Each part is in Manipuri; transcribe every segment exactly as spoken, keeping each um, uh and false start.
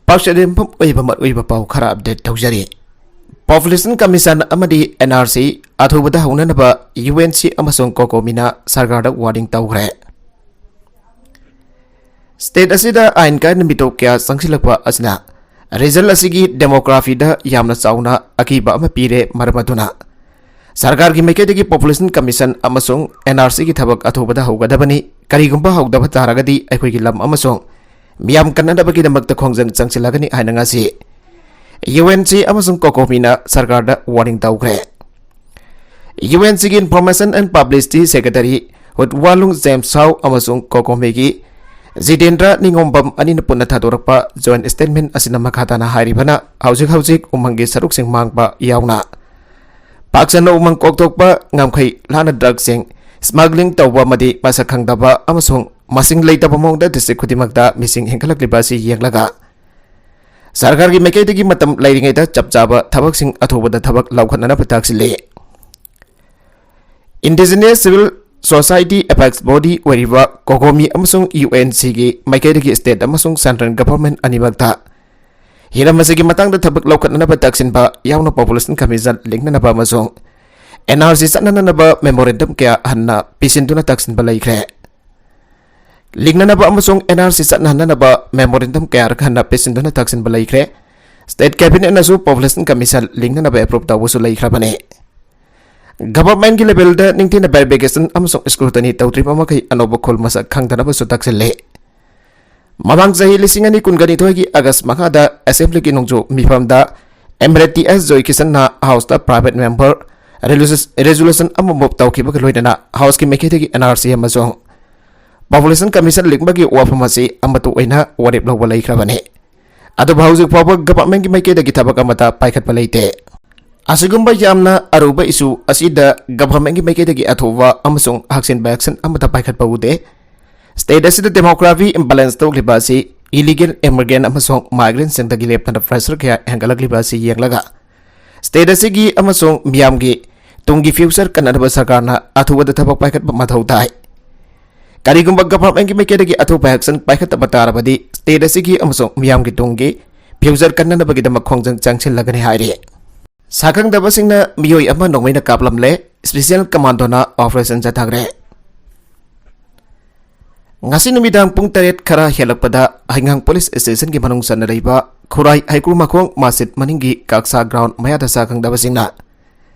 ꯄꯥꯎꯆꯦꯗꯦꯝꯐꯝ ꯑꯣꯏꯕ ꯃꯔꯨꯑꯣꯏꯕ ꯄꯥꯎ ꯈꯔ ꯑꯞꯗꯦꯠ ꯇꯧꯖꯔꯤ꯫ ꯄꯣꯄꯨꯂꯦꯁꯟ ꯀꯃꯤꯁꯟ ꯑꯃꯗꯤ ꯑꯦꯟ ꯑꯥꯔ ꯁꯤ ꯑꯊꯨꯕꯗ ꯍꯧꯅꯅꯕ ꯌꯨ ꯑꯦꯟ ꯁꯤ ꯑꯃꯁꯨꯡ ꯀꯣꯀꯣꯃꯤꯅ ꯁꯔꯀꯥꯔꯗ ꯋꯥꯔꯅꯤꯡ ꯇꯧꯈ꯭ꯔꯦ꯫ ꯁ꯭ꯇꯦꯠ ꯑꯁꯤꯗ ꯑꯥꯏꯟ ꯀꯥꯏꯅ ꯃꯤꯇꯣꯞ ꯀꯌꯥ ꯆꯪꯁꯤꯜꯂꯛꯄ ꯑꯁꯤꯅ ꯔꯤꯖꯜ ꯑꯁꯤꯒꯤ ꯗꯦꯃꯣꯒ꯭ꯔꯥꯐꯤꯗ ꯌꯥꯝꯅ ꯆꯥꯎꯅ ꯑꯀꯤꯕ ꯑꯃ ꯄꯤꯔꯦ꯫ ꯃꯔꯝ ꯑꯗꯨꯅ ꯁꯔꯀꯥꯔꯒꯤ ꯃꯥꯏꯀꯩꯗꯒꯤ ꯄꯣꯄꯨꯂꯦꯁꯟ ꯀꯃꯤꯁꯟ ꯑꯃꯁꯨꯡ ꯑꯦꯟ ꯑꯥꯔ ꯁꯤꯒꯤ ꯊꯕꯛ ꯑꯊꯨꯕꯗ ꯍꯧꯒꯗꯕꯅꯤ꯫ ꯀꯔꯤꯒꯨꯝꯕ ꯍꯧꯗꯕ ꯇꯥꯔꯒꯗꯤ ꯑꯩꯈꯣꯏꯒꯤ ꯂꯝ ꯑꯃꯁꯨꯡ ꯃꯤꯌꯥꯝ ꯀꯟꯅꯅꯕꯒꯤꯗꯃꯛꯇ ꯈꯣꯡꯖꯪ ꯆꯪꯁꯤꯜꯂꯒꯅꯤ ꯍꯥꯏꯅ ꯉꯁꯤ ꯌꯨ ꯑꯦꯟ ꯁꯤ ꯑꯃꯁꯨꯡ ꯀꯣꯀꯣꯃꯤꯅ ꯁꯔꯀꯥꯔꯗ ꯋꯥꯔꯅꯤꯡ ꯇꯧꯈ꯭ꯔꯦ꯫ ꯌꯨ ꯑꯦꯟ ꯁꯤꯒꯤ information and publicity secretary Hutwalung James Shaw ꯑꯃꯁꯨꯡ ꯀꯣꯀꯣꯃꯤꯒꯤ ꯖꯤꯇꯦꯟꯗ꯭ꯔ ꯅꯤꯉꯣꯝꯕꯝ ꯑꯅꯤꯅ ꯄꯨꯟꯅ ꯊꯥꯗꯣꯔꯛꯄ ꯖꯣꯏꯟ ꯁ꯭ꯇꯦꯠꯃꯦꯟ ꯑꯁꯤꯅ ꯃꯈꯥ ꯇꯥꯅ ꯍꯥꯏꯔꯤꯕꯅ ꯍꯧꯖꯤꯛ ꯍꯧꯖꯤꯛ ꯎꯃꯪꯒꯤ ꯁꯔꯨꯛꯁꯤꯡ ꯃꯥꯡꯕ ꯌꯥꯎꯅ ꯄꯥꯛ ꯁꯟꯅ ꯎꯃꯪ ꯀꯣꯛꯊꯣꯛꯄ, ꯉꯝꯈꯩ ꯂꯥꯟꯅ ꯗ꯭ꯔꯒꯁꯤꯡ ꯁ꯭ꯃꯒ꯭ꯂꯤꯡ ꯇꯧꯕ ꯑꯃꯗꯤ ꯃꯁꯛ ꯈꯪꯗꯕ ꯑꯃꯁꯨꯡ ꯃꯁꯤꯡ ꯂꯩꯇꯕ ꯃꯑꯣꯡꯗ ꯗꯤꯁꯇ꯭ꯔꯤꯛ ꯈꯨꯗꯤꯡꯃꯛꯇ ꯃꯤꯁꯤꯡ ꯍꯦꯟꯒꯠꯂꯛꯂꯤꯕ ꯑꯁꯤ ꯌꯦꯡꯂꯒ ꯁꯔꯀꯥꯔꯒꯤ ꯃꯥꯏꯀꯩꯗꯒꯤ ꯃꯇꯝ ꯂꯩꯔꯤꯉꯩꯗ ꯆꯞ ꯆꯥꯕ ꯊꯕꯛꯁꯤꯡ ꯑꯊꯨꯕꯗ ꯊꯕꯛ ꯂꯧꯈꯠꯅꯅꯕ ꯇꯥꯛꯁꯤꯜꯂꯤ꯫ Indigenous civil society apex body ꯑꯣꯏꯔꯤꯕ ꯀꯣꯀꯣꯃꯤ ꯑꯃꯁꯨꯡ ꯌꯨ ꯑꯦꯟ ꯁꯤꯒꯤ ꯃꯥꯏꯀꯩꯗꯒꯤ ꯁ꯭ꯇꯦꯠ ꯑꯃꯁꯨꯡ ꯁꯦꯟꯇ꯭ꯔꯦꯜ ꯒꯚꯔꯟꯃꯦꯟꯠ ꯑꯅꯤꯃꯛꯇ ꯍꯤꯔꯝ ꯑꯁꯤꯒꯤ ꯃꯇꯥꯡꯗ ꯊꯕꯛ ꯂꯧꯈꯠꯅꯅꯕ ꯇꯛꯁꯤꯟꯕ ꯌꯥꯎꯅ ꯄꯣꯄꯨꯂꯦꯁꯟ ꯀꯃꯤꯁꯟ ꯂꯤꯡꯅꯅꯕ ꯑꯃꯁꯨꯡ ꯑꯦꯟ ꯑꯥꯔ ꯁꯤ ꯆꯠꯅꯅꯕ ꯃꯦꯃꯣꯔꯦꯟꯗꯝ ꯀꯌꯥ ꯍꯟꯅ ꯄꯤꯁꯤꯟꯗꯨꯅ ꯇꯛꯁꯤꯟꯕ ꯂꯩꯈ꯭ꯔꯦ꯫ ꯂꯤꯡꯅꯅꯕ ꯑꯃꯁꯨꯡ ꯑꯦꯟ ꯑꯥꯔ ꯁꯤ ꯆꯠꯅꯍꯟꯅꯅꯕ ꯃꯦꯃꯣꯔꯦꯟꯗꯝ ꯀꯌꯥꯔꯛ ꯍꯟꯅ ꯄꯤꯁꯤꯟꯗꯨꯅ ꯇꯛꯁꯤꯟꯕ ꯂꯩꯈ꯭ꯔꯦ꯫ ꯁ꯭ꯇꯦꯠ ꯀꯦꯕꯤꯅꯦꯠꯅꯁꯨ ꯄꯣꯄꯨꯂꯦꯁꯟ ꯀꯃꯤꯁꯟ ꯂꯤꯡꯅꯅꯕ ꯑꯦꯄ꯭ꯔꯨꯚ ꯇꯧꯕꯁꯨ ꯂꯩꯈ꯭ꯔꯕꯅꯤ꯫ ꯒꯚꯔꯟꯃꯦꯟꯠꯀꯤ ꯂꯦꯚꯦꯜꯗ ꯅꯤꯡꯊꯤꯅ ꯚꯦꯔꯤꯐꯤꯀꯦꯁꯟ ꯑꯃꯁꯨꯡ ꯁ꯭ꯀ꯭ꯔꯨꯇꯅꯤ ꯇꯧꯗ꯭ꯔꯤꯕ ꯃꯈꯩ ꯑꯅꯧꯕ ꯈꯨꯜ ꯃꯁꯛ ꯈꯪꯗꯅꯕꯁꯨ ꯇꯛꯁꯤꯜꯂꯤ꯫ ꯃꯃꯥꯡ ꯆꯍꯤ ꯂꯤꯁꯤꯡ ꯑꯅꯤ ꯀꯨꯟꯒ ꯅꯤꯊꯣꯏꯒꯤ ꯑꯥꯒꯁ ꯃꯉꯥꯗ ꯑꯦꯁꯦꯝꯕ꯭ꯂꯤꯒꯤ ꯅꯣꯡꯖꯨ ꯃꯤꯐꯝꯗ M L A T S ꯖꯣꯏꯀꯤꯁꯟꯅ ꯍꯥꯎꯁꯇ ꯄ꯭ꯔꯥꯏꯚꯦꯠ ꯃꯦꯝꯕꯔ ꯔꯦꯖꯨꯂꯨꯁꯟ ꯑꯃ ꯃꯨꯚ ꯇꯧꯈꯤꯕꯒ ꯂꯣꯏꯅꯅ ꯍꯥꯎꯁꯀꯤ ꯃꯥꯏꯀꯩꯗꯒꯤ ꯑꯦꯟ ꯑꯥꯔ ꯁꯤ ꯑꯃꯁꯨꯡ ꯄꯣꯄꯨꯂꯦꯁꯟ ꯀꯃꯤꯁꯟ ꯂꯤꯡꯕꯒꯤ ꯋꯥꯐꯝ ꯑꯁꯤ ꯑꯃꯠꯇ ꯑꯣꯏꯅ ꯋꯥꯔꯦꯞ ꯂꯧꯕ ꯂꯩꯈ꯭ꯔꯕꯅꯤ꯫ ꯑꯗꯨꯕꯨ ꯍꯧꯖꯤꯛ ꯐꯥꯎꯕ ꯒꯚꯔꯟꯃꯦꯟꯠꯀꯤ ꯃꯥꯏꯀꯩꯗꯒꯤ ꯊꯕꯛ ꯑꯃꯠꯇ ꯄꯥꯏꯈꯠꯄ ꯂꯩꯇꯦ꯫ ꯑꯁꯤꯒꯨꯝꯕ ꯌꯥꯝꯅ ꯑꯔꯨꯕ ꯏꯁꯨ ꯑꯁꯤꯗ ꯒꯚꯔꯟꯃꯦꯟꯠꯀꯤ ꯃꯥꯏꯀꯩꯗꯒꯤ ꯑꯊꯨꯕ ꯑꯃꯁꯨꯡ ꯍꯛꯆꯤꯟꯕ ꯑꯦꯛꯁꯟ ꯑꯃꯠꯇ ꯄꯥꯏꯈꯠꯄ ꯎꯗꯦ꯫ ꯁ꯭ꯇꯦꯠ ꯑꯁꯤꯗ ꯗꯦꯃꯣꯒ꯭ꯔꯥꯐꯤ ꯏꯝꯕꯦꯂꯦꯟꯁ ꯊꯣꯛꯂꯤꯕ ꯑꯁꯤ ꯏꯂꯤꯒꯦꯜ ꯏꯃꯤꯒ꯭ꯔꯦꯟꯠ ꯑꯃꯁꯨꯡ ꯃꯥꯏꯒ꯭ꯔꯦꯟꯠꯁꯤꯡꯗꯒꯤ ꯂꯦꯞꯇꯅ ꯄ꯭ꯔꯦꯁꯔ ꯀꯌꯥ ꯍꯦꯟꯒꯠꯂꯛꯂꯤꯕ ꯑꯁꯤ ꯌꯦꯡꯂꯒ ꯁ꯭ꯇꯦꯠ ꯑꯁꯤꯒꯤ ꯑꯃꯁꯨꯡ ꯃꯤꯌꯥꯝꯒꯤ ꯇꯨꯡꯒꯤ ꯐ꯭ꯌꯨꯆꯔ ꯀꯟꯅꯅꯕ ꯁꯔꯀꯥꯔꯅ ꯑꯊꯨꯕꯗ ꯊꯕꯛ ꯄꯥꯏꯈꯠꯄ ꯃꯊꯧ ꯇꯥꯏ꯫ ꯀꯔꯤꯒꯨꯝꯕ ꯒꯚꯔꯟꯃꯦꯟꯠꯀꯤ ꯃꯥꯏꯀꯩꯗꯒꯤ ꯑꯊꯨꯕ ꯑꯦꯛꯁꯟ ꯄꯥꯏꯈꯠꯇꯕ ꯇꯥꯔꯕꯗꯤ state ꯑꯁꯤꯒꯤ ꯑꯃꯁꯨꯡ ꯃꯤꯌꯥꯝꯒꯤ ꯇꯨꯡꯒꯤ future ꯀꯟꯅꯅꯕꯒꯤꯗꯃꯛ ꯈꯣꯡꯖꯪ ꯆꯪꯁꯤꯜꯂꯒꯅꯤ ꯍꯥꯏꯔꯤ꯫ ꯁꯥꯈꯪꯗꯕꯁꯤꯡꯅ ꯃꯤꯑꯣꯏ ꯑꯃ ꯅꯣꯡꯃꯩꯅ ꯀꯥꯞꯂꯝꯂꯦ, special commandoꯅ operation ꯆꯠꯊꯈ꯭ꯔꯦ꯫ ꯉꯁꯤ ꯅꯨꯃꯤꯗꯥꯡ ꯄꯨꯡ ꯇꯔꯦꯠ ꯈꯔ ꯍꯦꯜꯂꯛꯄꯗ ꯍꯩꯉꯥꯡ police stationꯒꯤ ꯃꯅꯨꯡ ꯆꯟꯅ ꯂꯩꯕ ꯈꯨꯔꯥꯏ ꯍꯩꯀ꯭ꯔꯨ ꯃꯈꯣꯡ ꯃꯁꯖꯤꯗ ꯃꯅꯤꯡꯒꯤ ꯀꯛꯁꯥ ground ꯃꯌꯥꯗ ꯁꯥꯈꯪꯗꯕꯁꯤꯡꯅ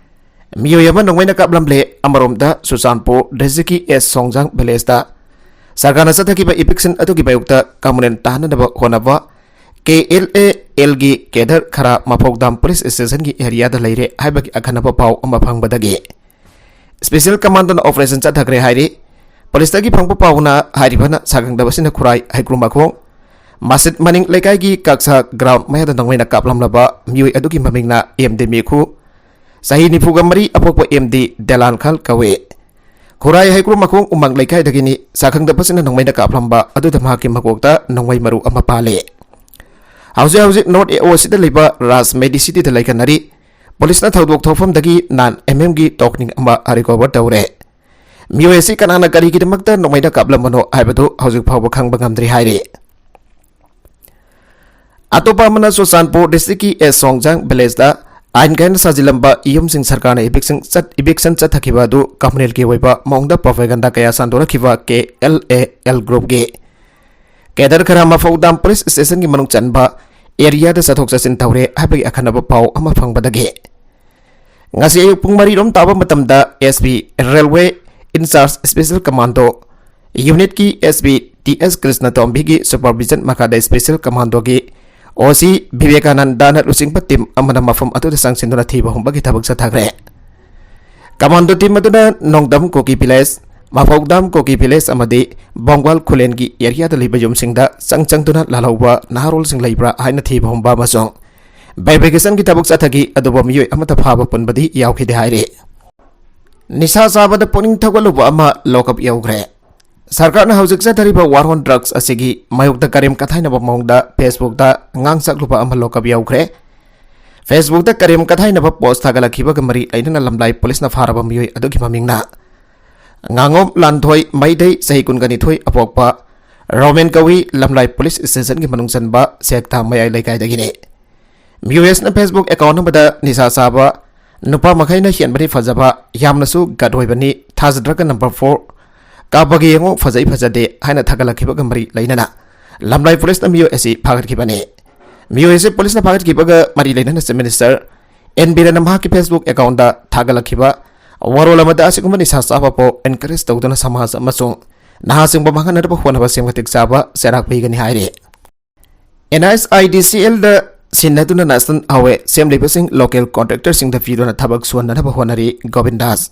ꯃꯤꯑꯣꯏ ꯑꯃ ꯅꯣꯡꯃꯩꯅ ꯀꯥꯞꯂꯝꯂꯦ꯫ ꯑꯃꯔꯣꯝꯗ ꯆꯨꯔꯆꯥꯟꯄꯨꯔ districtꯀꯤ ꯑꯦꯁ ꯁꯣꯡꯖꯥꯡ villageꯇ ꯁꯔꯀꯥꯔꯅ ꯆꯠꯊꯈꯤꯕ eviction ꯑꯗꯨꯒꯤ ꯃꯥꯌꯣꯛꯇ communal ꯇꯥꯍꯟꯅꯕ ꯍꯣꯠꯅꯕ KLALꯒꯤ cadre ꯈꯔ ꯃꯐꯧꯗꯥꯝ police stationꯒꯤ areaꯗ ꯂꯩꯔꯦ ꯍꯥꯏꯕꯒꯤ ꯑꯈꯟꯅꯕ ꯄꯥꯎ ꯑꯃ ꯐꯪꯕꯗꯒꯤ special commandoꯅ operation ꯆꯠꯊꯈ꯭ꯔꯦ ꯍꯥꯏꯔꯤ꯫ Policeꯇꯒꯤ ꯐꯪꯕ ꯄꯥꯎꯅ ꯍꯥꯏꯔꯤꯕꯅ ꯁꯥꯈꯪꯗꯕꯁꯤꯡꯅ ꯈꯨꯔꯥꯏ ꯍꯩꯀ꯭ꯔꯨ ꯃꯈꯣꯡ ꯃꯁꯖꯤꯗ ꯃꯅꯤꯡ ꯂꯩꯀꯥꯏꯒꯤ ꯀꯛꯁꯥ ground ꯃꯌꯥꯗ ꯅꯣꯡꯃꯩꯅ ꯀꯥꯞꯂꯝꯂꯕ ꯃꯤꯑꯣꯏ ꯑꯗꯨꯒꯤ ꯃꯃꯤꯡꯅ ꯑꯦꯝ ꯗꯤ ꯃꯦꯈꯨ, ꯆꯍꯤ ꯅꯤꯐꯨꯒ ꯃꯔꯤ, ꯑꯄꯣꯛꯄ ꯑꯦꯝ ꯗꯤ ꯗꯦꯂꯥꯟꯈꯜ ꯀꯧꯏ꯫ ꯈꯨꯔꯥꯏ ꯍꯩꯀ꯭ꯔꯨ ꯃꯈꯣꯡ ꯎꯃꯪ ꯂꯩꯀꯥꯏꯗꯒꯤꯅꯤ꯫ ꯁꯥꯈꯪꯗꯕꯁꯤꯡꯅ ꯅꯣꯡꯃꯩꯅ ꯀꯥꯞꯂꯝꯕ ꯑꯗꯨꯗ ꯃꯍꯥꯛꯀꯤ ꯃꯀꯣꯛꯇ ꯅꯣꯡꯃꯩ ꯃꯔꯨ ꯑꯃ ꯄꯥꯜꯂꯤ꯫ ꯍꯧꯖꯤꯛ ꯍꯧꯖꯤꯛ North A O Cꯗ ꯂꯩꯕ ꯔꯥꯖ Medicityꯗ ꯂꯩꯈꯠꯅꯔꯤ꯫ Policeꯅ ꯊꯧꯗꯣꯛ ꯊꯣꯛꯐꯝꯗꯒꯤ non M M ꯒꯤ ꯇꯣꯛꯅꯤꯡ ꯑꯃ recover ꯇꯧꯔꯦ꯫ ꯃꯤꯑꯣꯏ ꯑꯁꯤ ꯀꯅꯥꯅ ꯀꯔꯤꯒꯤꯗꯃꯛꯇ ꯅꯣꯡꯃꯩꯅ ꯀꯥꯞꯂꯝꯕꯅꯣ ꯍꯥꯏꯕꯗꯨ ꯍꯧꯖꯤꯛ ꯐꯥꯎꯕ ꯈꯪꯕ ꯉꯝꯗ꯭ꯔꯤ ꯍꯥꯏꯔꯤ꯫ ꯑꯇꯣꯞꯄ ꯑꯃꯅ ꯆꯨꯔꯆꯥꯟꯄꯨꯔ districtꯀꯤ ꯑꯦꯁ ꯁꯣꯡꯖꯥꯡ villageꯇ ꯑꯥꯏꯟ ꯀꯥꯏꯅ ꯁꯥꯖꯤꯜꯂꯝꯕ ꯌꯨꯝꯁꯤꯡ ꯁꯔꯀꯥꯔꯅ eviction ꯆꯠ-, eviction ꯆꯠꯊꯈꯤꯕ ꯑꯗꯨ communalꯒꯤ ꯑꯣꯏꯕ ꯃꯑꯣꯡꯗ propaganda ꯀꯌꯥ ꯁꯟꯗꯣꯔꯛꯈꯤꯕ KLAL groupꯀꯤ cadre ꯈꯔ ꯃꯐꯧꯗꯥꯝ police stationꯒꯤ ꯃꯅꯨꯡ ꯆꯟꯕ areaꯗ ꯆꯠꯊꯣꯛ ꯆꯠꯁꯤꯟ ꯇꯧꯔꯦ ꯍꯥꯏꯕꯒꯤ ꯑꯈꯟꯅꯕ ꯄꯥꯎ ꯑꯃ ꯐꯪꯕꯗꯒꯤ ꯉꯁꯤ ꯑꯌꯨꯛ ꯄꯨꯡ ꯃꯔꯤ ꯔꯣꯝ ꯇꯥꯕ ꯃꯇꯝꯗ SP railway in charge special commando unitꯀꯤ SP T S ꯀ꯭ꯔꯤꯁꯅꯇꯣꯝꯕꯤꯒꯤ supervision ꯃꯈꯥꯗ special commandoꯒꯤ OC ꯕꯤꯕꯦꯀꯥꯅꯟꯗꯅ ꯂꯨꯆꯤꯡꯕ team ꯑꯃꯅ ꯃꯐꯝ ꯑꯗꯨꯗ ꯆꯪꯁꯤꯟꯗꯨꯅ ꯊꯤꯕ ꯍꯨꯝꯕꯒꯤ ꯊꯕꯛ ꯆꯠꯊꯈ꯭ꯔꯦ꯫ Commando team ꯑꯗꯨꯅ ꯅꯣꯡꯗꯝ ꯀꯨꯀꯤ village, ꯃꯐꯧꯗꯥꯝ ꯀꯨꯀꯤ village ꯑꯃꯗꯤ ꯕꯣꯡꯒ꯭ꯋꯥꯜ ꯈꯨꯂꯦꯟꯒꯤ areaꯗ ꯂꯩꯕ ꯌꯨꯝꯁꯤꯡꯗ ꯆꯪ ꯆꯪꯗꯨꯅ ꯂꯥꯜꯍꯧꯕ ꯅꯍꯥꯔꯣꯜꯁꯤꯡ ꯂꯩꯕ꯭ꯔꯥ ꯍꯥꯏꯅ ꯊꯤꯕ ꯍꯨꯝꯕ ꯑꯃꯁꯨꯡ verificationꯒꯤ ꯊꯕꯛ ꯆꯠꯊꯈꯤ, ꯑꯗꯨꯕꯨ ꯃꯤꯑꯣꯏ ꯑꯃꯠꯇ ꯐꯥꯕ ꯄꯨꯟꯕꯗꯤ ꯌꯥꯎꯈꯤꯗꯦ ꯍꯥꯏꯔꯤ꯫ ꯅꯤꯁꯥ ꯆꯥꯕꯗ ꯄꯨꯛꯅꯤꯡ ꯊꯧꯒꯠꯂꯨꯕ ꯑꯃ lockup ꯌꯧꯈ꯭ꯔꯦ꯫ ꯁꯔꯀꯥꯔꯅ ꯍꯧꯖꯤꯛ ꯆꯠꯊꯔꯤꯕ war on drugs ꯑꯁꯤꯒꯤ ꯃꯥꯌꯣꯛꯇ ꯀꯔꯦꯝ ꯀꯊꯥꯏꯅꯕ ꯃꯑꯣꯡꯗ Facebookꯇ ꯉꯥꯡ ꯁꯛꯂꯨꯕ ꯑꯃ lockup ꯌꯧꯈ꯭ꯔꯦ꯫ Facebookꯇ ꯀꯔꯦꯝ ꯀꯊꯥꯏꯅꯕ post ꯊꯥꯒꯠꯂꯛꯈꯤꯕꯒ ꯃꯔꯤ ꯂꯩꯅꯅ ꯂꯝꯂꯥꯏ policeꯅ ꯐꯥꯔꯕ ꯃꯤꯑꯣꯏ ꯑꯗꯨꯒꯤ ꯃꯃꯤꯡꯅ ꯉꯥꯉꯣꯝ ꯂꯥꯟꯊꯣꯏ ꯃꯩꯗꯩ, ꯆꯍꯤ ꯀꯨꯟꯒ ꯅꯤꯊꯣꯏ, ꯑꯄꯣꯛꯄ ꯔꯣꯃꯦꯟ ꯀꯧꯏ, ꯂꯝꯂꯥꯏ ꯄꯨꯂꯤꯁ ꯁ꯭ꯇꯦꯁꯟꯒꯤ ꯃꯅꯨꯡ ꯆꯟꯕ ꯁꯦꯛꯊꯥ ꯃꯌꯥꯏ ꯂꯩꯀꯥꯏꯗꯒꯤꯅꯤ꯫ ꯃꯤꯑꯣꯏ ꯑꯁꯤꯅ Facebook account ꯑꯃꯗ ꯅꯤꯁꯥ ꯆꯥꯕ ꯅꯨꯄꯥ ꯃꯈꯩꯅ ꯍꯦꯟꯕꯗꯤ ꯐꯖꯕ, ꯌꯥꯝꯅꯁꯨ ꯒꯠ ꯑꯣꯏꯕꯅꯤ, ꯊꯥꯖꯗ꯭ꯔꯒ number four ꯀꯥꯞꯄꯒ ꯌꯦꯡꯉꯨ, ꯐꯖꯩ ꯐꯖꯗꯦ ꯍꯥꯏꯅ ꯊꯥꯒꯠꯂꯛꯈꯤꯕꯒ ꯃꯔꯤ ꯂꯩꯅꯅ ꯂꯝꯂꯥꯏ ꯄꯨꯂꯤꯁꯅ ꯃꯤꯑꯣꯏ ꯑꯁꯤ ꯐꯥꯒꯠꯈꯤꯕꯅꯤ꯫ ꯃꯤꯑꯣꯏ ꯑꯁꯤ ꯄꯨꯂꯤꯁꯅ ꯐꯥꯒꯠꯈꯤꯕꯒ ꯃꯔꯤ ꯂꯩꯅꯅ Chief Minister ꯑꯦꯟ ꯕꯤꯔꯦꯟꯅ ꯃꯍꯥꯛꯀꯤ Facebook accountꯇ ꯊꯥꯒꯠꯂꯛꯈꯤꯕ ꯋꯥꯔꯣꯜ ꯑꯃꯗ ꯑꯁꯤꯒꯨꯝꯕ ꯅꯤꯁꯥ ꯆꯥꯕ ꯐꯥꯎ encourage ꯇꯧꯗꯨꯅ ꯁꯃꯥꯖ ꯑꯃꯁꯨꯡ ꯅꯍꯥꯁꯤꯡꯕꯨ ꯃꯥꯡꯍꯟꯅꯅꯕ ꯍꯣꯠꯅꯕꯁꯤꯡ ꯃꯇꯤꯛ ꯆꯥꯕ ꯆꯩꯔꯥꯛ ꯄꯤꯒꯅꯤ ꯍꯥꯏꯔꯤ꯫ NHIDCLꯗ ꯁꯤꯟꯅꯗꯨꯅ National Highway ꯁꯦꯝꯂꯤꯕꯁꯤꯡ local contractorꯁꯤꯡꯗ ꯄꯤꯗꯨꯅ ꯊꯕꯛ ꯁꯨꯍꯟꯅꯅꯕ ꯍꯣꯠꯅꯔꯤ Gobin Das.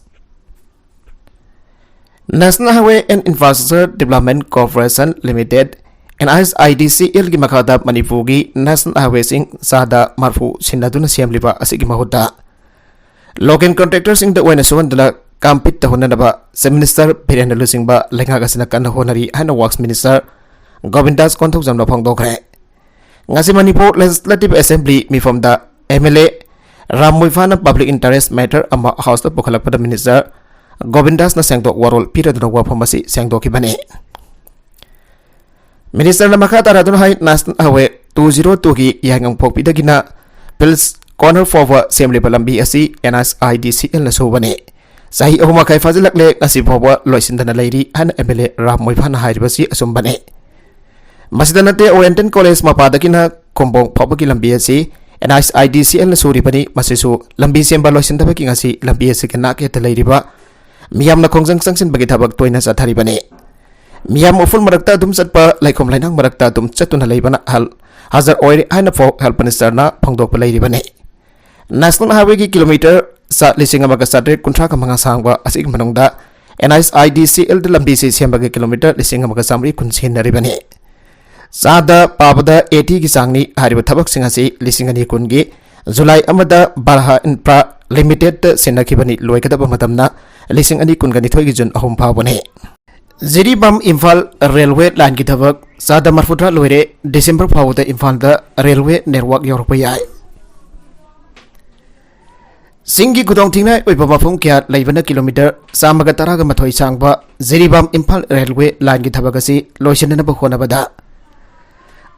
National Highway and Infrastructure Development Corporation Limited, NHIDCLꯒꯤ ꯃꯈꯥꯗ ꯃꯅꯤꯄꯨꯔꯒꯤ National Highwayꯁꯤꯡ ꯆꯥꯗ ꯃꯔꯐꯨ ꯁꯤꯟꯅꯗꯨꯅ ꯁꯦꯝꯂꯤꯕ ꯑꯁꯤꯒꯤ ꯃꯍꯨꯠꯇ local contractorꯁꯤꯡꯗ ꯑꯣꯏꯅ ꯁꯨꯍꯟꯗꯨꯅ compete ꯇꯧꯍꯟꯅꯅꯕ Chief Minister ꯕꯤꯔꯦꯟꯅ ꯂꯨꯆꯤꯡꯕ ꯂꯩꯉꯥꯛ ꯑꯁꯤꯅ ꯀꯟꯅ ꯍꯣꯠꯅꯔꯤ ꯍꯥꯏꯅ Works Minister ꯒꯣꯕꯤꯟ ꯗꯥꯁ ꯀꯣꯟꯊꯧꯖꯝꯅ ꯐꯣꯡꯗꯣꯛꯈ꯭ꯔꯦ꯫ ꯉꯁꯤ Manipur Legislative Assembly ꯃꯤꯐꯝꯗ MLA Ram ꯃꯣꯏꯐꯥꯅ public interest matter ꯑꯃ Houseꯇ ꯄꯨꯈꯠꯂꯛꯄꯗ Minister ꯒꯣꯕꯤꯟ ꯗꯥꯁꯅ ꯁꯦꯡꯗꯣꯛ ꯋꯥꯔꯣꯜ ꯄꯤꯔꯗꯨꯅ ꯋꯥꯐꯝ ꯑꯁꯤ ꯁꯦꯡꯗꯣꯛꯈꯤꯕꯅꯤ꯫ Ministerꯅ ꯃꯈꯥ ꯇꯥꯔꯗꯨꯅ ꯍꯥꯏ, National Highway two zero twoꯒꯤ ꯌꯥꯏꯉꯪꯄꯣꯛꯄꯤꯗꯒꯤꯅ Phillips Corner ꯐꯥꯎꯕ ꯁꯦꯝꯂꯤꯕ ꯂꯝꯕꯤ ꯑꯁꯤ NHIDCLꯅ ꯁꯨꯕꯅꯤ꯫ ꯆꯍꯤ ꯑꯍꯨꯝ ꯃꯈꯥꯏ ꯐꯥꯖꯤꯜꯂꯛꯂꯦ, ꯉꯁꯤ ꯐꯥꯎꯕ ꯂꯣꯏꯁꯤꯟꯗꯅ ꯂꯩꯔꯤ ꯍꯥꯏꯅ MLA ꯔꯥꯝ ꯃꯣꯏꯐꯥꯅ ꯍꯥꯏꯔꯤꯕꯁꯤ ꯑꯆꯨꯝꯕꯅꯤ꯫ ꯃꯁꯤꯗ ꯅꯠꯇꯦ, Oriental College ꯃꯄꯥꯗꯒꯤꯅ ꯈꯨꯝꯕꯣꯡ ꯐꯥꯎꯕꯒꯤ ꯂꯝꯕꯤ ꯑꯁꯤ NHIDCLꯅ ꯁꯨꯔꯤꯕꯅꯤ꯫ ꯃꯁꯤꯁꯨ ꯂꯝꯕꯤ ꯁꯦꯝꯕ ꯂꯣꯏꯁꯤꯟꯗꯕꯒꯤ ꯉꯁꯤ ꯂꯝꯕꯤ ꯑꯁꯤꯒꯤ ꯅꯥꯛ ꯌꯦꯠꯇ ꯂꯩꯔꯤꯕ ꯃꯤꯌꯥꯝꯅ ꯈꯣꯡꯖꯪ ꯆꯪꯁꯤꯟꯕꯒꯤ ꯊꯕꯛ ꯇꯣꯏꯅ ꯆꯠꯊꯔꯤꯕꯅꯤ꯫ ꯃꯤꯌꯥꯝ ꯎꯐꯨꯜ ꯃꯔꯛꯇ ꯑꯗꯨꯝ ꯆꯠꯄ, ꯂꯩꯈꯣꯝ ꯂꯩꯅꯥꯡ ꯃꯔꯛꯇ ꯑꯗꯨꯝ ꯆꯠꯇꯨꯅ ꯂꯩꯕꯅ ꯑꯍꯜ ꯍꯥꯖꯔ ꯑꯣꯏꯔꯦ ꯍꯥꯏꯅ ꯐꯥꯎ Health Ministerꯅ ꯐꯣꯡꯗꯣꯛꯄ ꯂꯩꯔꯤꯕꯅꯤ꯫ National Highwayꯒꯤ kilometre ꯆꯥ ꯂꯤꯁꯤꯡ ꯑꯃꯒ ꯆꯥꯇ꯭ꯔꯦꯠ ꯀꯨꯟꯊ꯭ꯔꯥꯒ ꯃꯉꯥ ꯁꯥꯡꯕ ꯑꯁꯤꯒꯤ ꯃꯅꯨꯡꯗ NHIDCLꯗ ꯂꯝꯕꯤꯁꯤ ꯁꯦꯝꯕꯒꯤ kilometre ꯂꯤꯁꯤꯡ ꯑꯃꯒ ꯆꯥꯃꯔꯤ ꯀꯨꯟ ꯁꯤꯖꯤꯟꯅꯔꯤꯕꯅꯤ꯫ ꯆꯥꯗ ꯄꯥꯕꯗ eightyꯒꯤ ꯆꯥꯡꯅꯤ꯫ ꯍꯥꯏꯔꯤꯕ ꯊꯕꯛꯁꯤꯡ ꯑꯁꯤ ꯂꯤꯁꯤꯡ ꯑꯅꯤ ꯀꯨꯟꯒꯤ July ꯑꯃꯗ Barha Infra Limitedꯇ ꯁꯤꯟꯅꯈꯤꯕꯅꯤ꯫ ꯂꯣꯏꯒꯗꯕ ꯃꯇꯝꯅ ꯂꯤꯁꯤꯡ ꯑꯅꯤ ꯀꯨꯟꯒ ꯅꯤꯊꯣꯏꯒꯤ June ꯑꯍꯨꯝ ꯐꯥꯎꯕꯅꯤ꯫ ꯖꯤꯔꯤꯕꯥꯝ ꯏꯝꯐꯥꯜ railway lineꯒꯤ ꯊꯕꯛ ꯆꯥꯗ ꯃꯔꯐꯨꯇꯔꯥ ꯂꯣꯏꯔꯦ꯫ December ꯐꯥꯎꯕꯗ ꯏꯝꯐꯥꯜꯗ railway network ꯌꯧꯔꯛꯄ ꯌꯥꯏ꯫ ꯆꯤꯡꯒꯤ ꯈꯨꯗꯣꯡꯊꯤꯅꯤꯡꯉꯥꯏ ꯑꯣꯏꯕ ꯃꯐꯝ ꯀꯌꯥ ꯂꯩꯕꯅ ꯀꯤꯂꯣꯃꯤꯇꯔ ꯆꯥꯝꯃꯒ ꯇꯔꯥꯒ ꯃꯥꯊꯣꯏ ꯁꯥꯡꯕ ꯖꯤꯔꯤꯕꯥꯝ ꯏꯝꯐꯥꯜ ꯔꯦꯜꯋꯦ ꯂꯥꯏꯟꯒꯤ ꯊꯕꯛ ꯑꯁꯤ ꯂꯣꯏꯁꯤꯟꯅꯅꯕ ꯍꯣꯠꯅꯕꯗ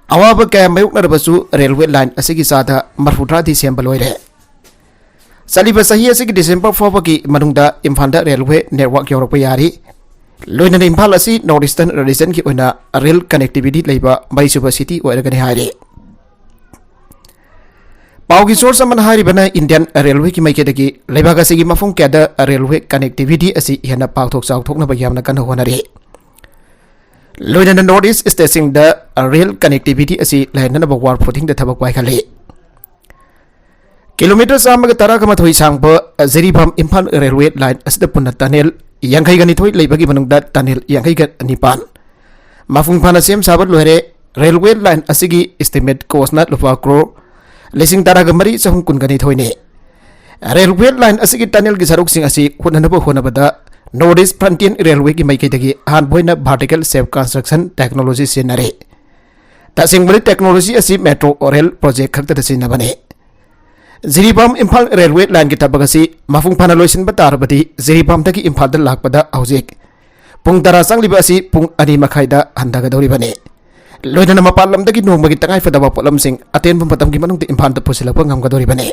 ꯑꯋꯥꯕ ꯀꯌꯥ ꯃꯥꯌꯣꯛꯅꯔꯕꯁꯨ ꯔꯦꯜꯋꯦ ꯂꯥꯏꯟ ꯑꯁꯤꯒꯤ ꯆꯥꯗ ꯃꯔꯐꯨꯇꯔꯥꯗꯤ ꯁꯦꯝꯕ ꯂꯣꯏꯔꯦ꯫ ꯆꯠꯂꯤꯕ ꯆꯍꯤ ꯑꯁꯤꯒꯤ ꯗꯤꯁꯦꯝꯕꯔ ꯐꯥꯎꯕꯒꯤ ꯃꯅꯨꯡꯗ ꯏꯝꯐꯥꯜꯗ ꯔꯦꯜꯋꯦ ꯅꯦꯠꯋꯥꯔꯛ ꯌꯧꯔꯛꯄ ꯌꯥꯔꯤ꯫ ꯂꯣꯏꯅꯅ ꯏꯝꯐꯥꯜ ꯑꯁꯤ ꯅꯣꯔꯠ ꯏꯁꯇꯔꯟ ꯔꯤꯖꯟꯒꯤ ꯑꯣꯏꯅ ꯔꯦꯜ ꯀꯅꯦꯛꯇꯤꯚꯤꯇꯤ ꯂꯩꯕ ꯃꯔꯤꯁꯨꯕ ꯁꯤꯇꯤ ꯑꯣꯏꯔꯒꯅꯤ ꯍꯥꯏꯔꯤ꯫ ꯄꯥꯎꯒꯤ ꯁꯣꯔꯁ ꯑꯃꯅ ꯍꯥꯏꯔꯤꯕꯅ ꯏꯟꯗꯤꯌꯟ ꯔꯦꯜꯋꯦꯒꯤ ꯃꯥꯏꯀꯩꯗꯒꯤ ꯂꯩꯕꯥꯛ ꯑꯁꯤꯒꯤ ꯃꯐꯝ ꯀꯌꯥꯗ ꯔꯦꯜꯋꯦ ꯀꯅꯦꯛꯇꯤꯚꯤꯇꯤ ꯑꯁꯤ ꯍꯦꯟꯅ ꯄꯥꯛꯊꯣꯛ ꯆꯥꯎꯊꯣꯛꯅꯕ ꯌꯥꯝꯅ ꯀꯟꯅ ꯍꯣꯠꯅꯔꯤ꯫ ꯂꯣꯏꯅꯅ ꯅꯣꯔꯠ ꯏꯁ ꯁ꯭ꯇꯦꯠꯁꯤꯡꯗ ꯔꯦꯜ ꯀꯅꯦꯛꯇꯤꯚꯤꯇꯤ ꯑꯁꯤ ꯂꯩꯍꯟꯅꯕ ꯋꯥꯔ ꯐꯨꯇꯤꯡꯗ ꯊꯕꯛ ꯄꯥꯏꯈꯠꯂꯤ꯫ ꯀꯤꯂꯣꯃꯤꯇꯔ ꯆꯥꯝꯃꯒ ꯇꯔꯥꯒ ꯃꯥꯊꯣꯏ ꯁꯥꯡꯕ ꯖꯤꯔꯤꯕꯥꯝ ꯏꯝꯐꯥꯜ ꯔꯦꯜꯋꯦ ꯂꯥꯏꯟ ꯑꯁꯤꯗ ꯄꯨꯟꯅ ꯇꯅꯦꯜ ꯌꯥꯡꯈꯩꯒ ꯅꯤꯊꯣꯏ ꯂꯩꯕꯒꯤ ꯃꯅꯨꯡꯗ ꯇꯅꯦꯜ ꯌꯥꯡꯈꯩꯒ ꯅꯤꯄꯥꯟ ꯃꯄꯨꯡ ꯐꯥꯅ ꯁꯦꯝ ꯁꯥꯕ ꯂꯣꯏꯔꯦ꯫ ꯔꯦꯜꯋꯦ ꯂꯥꯏꯟ ꯑꯁꯤꯒꯤ ꯏꯁꯇꯤꯃꯦꯠ ꯀꯣꯁꯅ ꯂꯨꯄꯥ ꯀ꯭ꯔꯣꯔ ꯂꯤꯁꯤꯡ ꯇꯔꯥꯒ ꯃꯔꯤ ꯆꯍꯨꯝ ꯀꯨꯟꯒ ꯅꯤꯊꯣꯏꯅꯤ꯫ ꯔꯦꯜꯋꯦ ꯂꯥꯏꯟ ꯑꯁꯤꯒꯤ ꯇꯅꯦꯜꯒꯤ ꯁꯔꯨꯛꯁꯤꯡ ꯑꯁꯤ ꯍꯨꯠꯅꯅꯕ ꯍꯣꯠꯅꯕꯗ ꯅꯣꯔꯠ ꯏꯁ ꯐ꯭ꯔꯟꯇꯤꯌꯟ ꯔꯦꯜꯋꯦꯒꯤ ꯃꯥꯏꯀꯩꯗꯒꯤ ꯑꯍꯥꯟꯕ ꯑꯣꯏꯅ ꯚꯥꯔꯇꯤꯀꯦꯜ ꯁꯦꯞ ꯀꯟꯁꯇ꯭ꯔꯛꯁꯟ ꯇꯦꯛꯅꯣꯂꯣꯖꯤ ꯁꯤꯖꯤꯟꯅꯔꯦ꯫ ꯇꯁꯦꯡꯕꯗꯤ ꯇꯦꯛꯅꯣꯂꯣꯖꯤ ꯑꯁꯤ ꯃꯦꯇ꯭ꯔꯣ ꯔꯦꯜ ꯄ꯭ꯔꯣꯖꯦꯛ ꯈꯛꯇꯗ ꯁꯤꯖꯤꯟꯅꯕꯅꯤ꯫ ꯖꯤꯔꯤꯕꯥꯝ ꯏꯝꯐꯥꯜ ꯔꯦꯜꯋꯦ ꯂꯥꯏꯟꯒꯤ ꯊꯕꯛ ꯑꯁꯤ ꯃꯄꯨꯡ ꯐꯥꯅ ꯂꯣꯏꯁꯤꯟꯕ ꯇꯥꯔꯕꯗꯤ ꯖꯤꯔꯤꯕꯥꯝꯗꯒꯤ ꯏꯝꯐꯥꯜꯗ ꯂꯥꯛꯄꯗ ꯍꯧꯖꯤꯛ ꯄꯨꯡ ꯇꯔꯥ ꯆꯪꯂꯤꯕ ꯑꯁꯤ ꯄꯨꯡ ꯑꯅꯤ ꯃꯈꯥꯏꯗ ꯍꯟꯊꯒꯗꯧꯔꯤꯕꯅꯤ꯫ ꯂꯣꯏꯅꯅ ꯃꯄꯥꯟ ꯂꯝꯗꯒꯤ ꯅꯣꯡꯃꯒꯤ ꯇꯉꯥꯏꯐꯗꯕ ꯄꯣꯠꯂꯝꯁꯤꯡ ꯑꯇꯦꯟꯕ ꯃꯇꯝꯒꯤ ꯃꯅꯨꯡꯗ ꯏꯝꯐꯥꯜꯗ ꯄꯨꯁꯤꯜꯂꯛꯄ ꯉꯝꯒꯗꯧꯔꯤꯕꯅꯤ꯫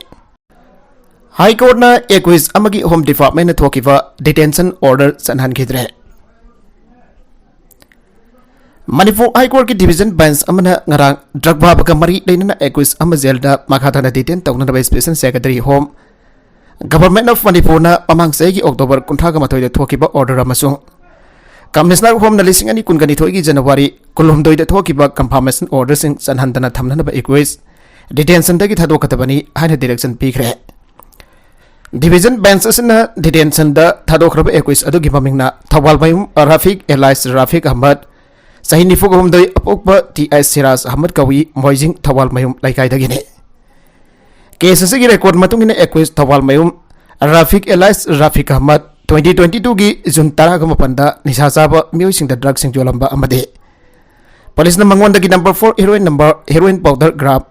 ꯍꯥꯏ ꯀꯣꯔꯠꯅ ꯑꯦꯀ꯭ꯌꯨꯖ ꯑꯃꯒꯤ ꯍꯣꯝ ꯗꯤꯄꯥꯔꯠꯃꯦꯟꯅ ꯊꯣꯛꯈꯤꯕ ꯗꯤꯇꯦꯟꯁꯟ ꯑꯣꯔꯗꯔ ꯆꯠꯍꯟꯈꯤꯗ꯭ꯔꯦ꯫ ꯃꯅꯤꯄꯨꯔ ꯍꯥꯏ ꯀꯣꯔꯠꯀꯤ ꯗꯤꯚꯤꯖꯟ ꯕꯦꯟꯆ ꯑꯃꯅ ꯉꯔꯥꯡ ꯗ꯭ꯔꯒ ꯕꯥꯕꯒ ꯃꯔꯤ ꯂꯩꯅꯅ ꯑꯦꯀ꯭ꯌꯨꯖ ꯑꯃ ꯖꯦꯜꯗ ꯃꯈꯥ ꯇꯥꯅ ꯗꯤꯇꯦꯟ ꯇꯧꯅꯅꯕ special secretary home, government of ꯃꯅꯤꯄꯨꯔꯅ ꯃꯃꯥꯡ ꯆꯍꯤꯒꯤ ꯑꯣꯛꯇꯣꯕꯔ ꯀꯨꯟꯊ꯭ꯔꯥꯒ ꯃꯥꯊꯣꯏꯗ ꯊꯣꯛꯈꯤꯕ ꯑꯣꯔꯗꯔ ꯑꯃꯁꯨꯡ ꯀꯃꯤꯁꯅꯔ ꯍꯣꯝꯅ ꯂꯤꯁꯤꯡ ꯑꯅꯤ ꯀꯨꯟꯒ ꯅꯤꯊꯣꯏꯒꯤ ꯖꯅꯋꯥꯔꯤ ꯀꯨꯟꯍꯨꯝꯗꯣꯏꯗ ꯊꯣꯛꯈꯤꯕ ꯀꯟꯐꯥꯔꯃꯦꯁꯟ ꯑꯣꯔꯗꯔꯁꯤꯡ ꯆꯠꯍꯟꯗꯅ ꯊꯝꯅꯅꯕ ꯑꯦꯀ꯭ꯌꯨꯖ ꯗꯤꯇꯦꯟꯁꯟꯗꯒꯤ ꯊꯥꯗꯣꯛꯀꯗꯕꯅꯤ ꯍꯥꯏꯅ ꯗꯤꯔꯦꯛꯁꯟ ꯄꯤꯈ꯭ꯔꯦ꯫ ꯗꯤꯚꯤꯖꯟ ꯕꯦꯟꯆ ꯑꯁꯤꯅ ꯗꯤꯇꯦꯟꯁꯟꯗ ꯊꯥꯗꯣꯛꯈ꯭ꯔꯕ ꯑꯦꯀ꯭ꯌꯨꯖ ꯑꯗꯨꯒꯤ ꯃꯃꯤꯡꯅ ꯊꯧꯕꯥꯜꯃꯌꯨꯝ ꯔꯥꯐꯤꯛ ꯑꯦꯂꯥꯏꯁ ꯔꯥꯐꯤꯛ ꯑꯍꯃꯗ, ꯆꯍꯤ ꯅꯤꯐꯨꯒ ꯍꯨꯝꯗꯣꯏ, ꯑꯄꯣꯛꯄ ꯇꯤ ꯑꯥꯏ ꯁꯤꯔꯥꯖ ꯑꯍꯃꯗ ꯀꯧꯏ, ꯃꯣꯏꯖꯤꯡ ꯊꯧꯕꯥꯜꯃꯌꯨꯝ ꯂꯩꯀꯥꯏꯗꯒꯤꯅꯤ꯫ ꯀꯦꯁ ꯑꯁꯤꯒꯤ ꯔꯦꯀꯣꯔꯗ ꯃꯇꯨꯡ ꯏꯟꯅ ꯑꯦꯀ꯭ꯌꯨꯖ ꯊꯧꯕꯥꯜꯃꯌꯨꯝ Rafiq alias Rafiq Ahmad twenty twenty ꯇꯨꯒꯤ ꯖꯨꯟ ꯇꯔꯥꯒ ꯃꯥꯄꯟꯗ ꯅꯤꯁꯥ ꯆꯥꯕ ꯃꯤꯑꯣꯏꯁꯤꯡꯗ ꯗ꯭ꯔꯒꯁꯤꯡ ꯌꯣꯜꯂꯝꯕ ꯑꯃꯗꯤ ꯄꯨꯂꯤꯁꯅ ꯃꯉꯣꯟꯗꯒꯤ number four heroin number, heroin powder gram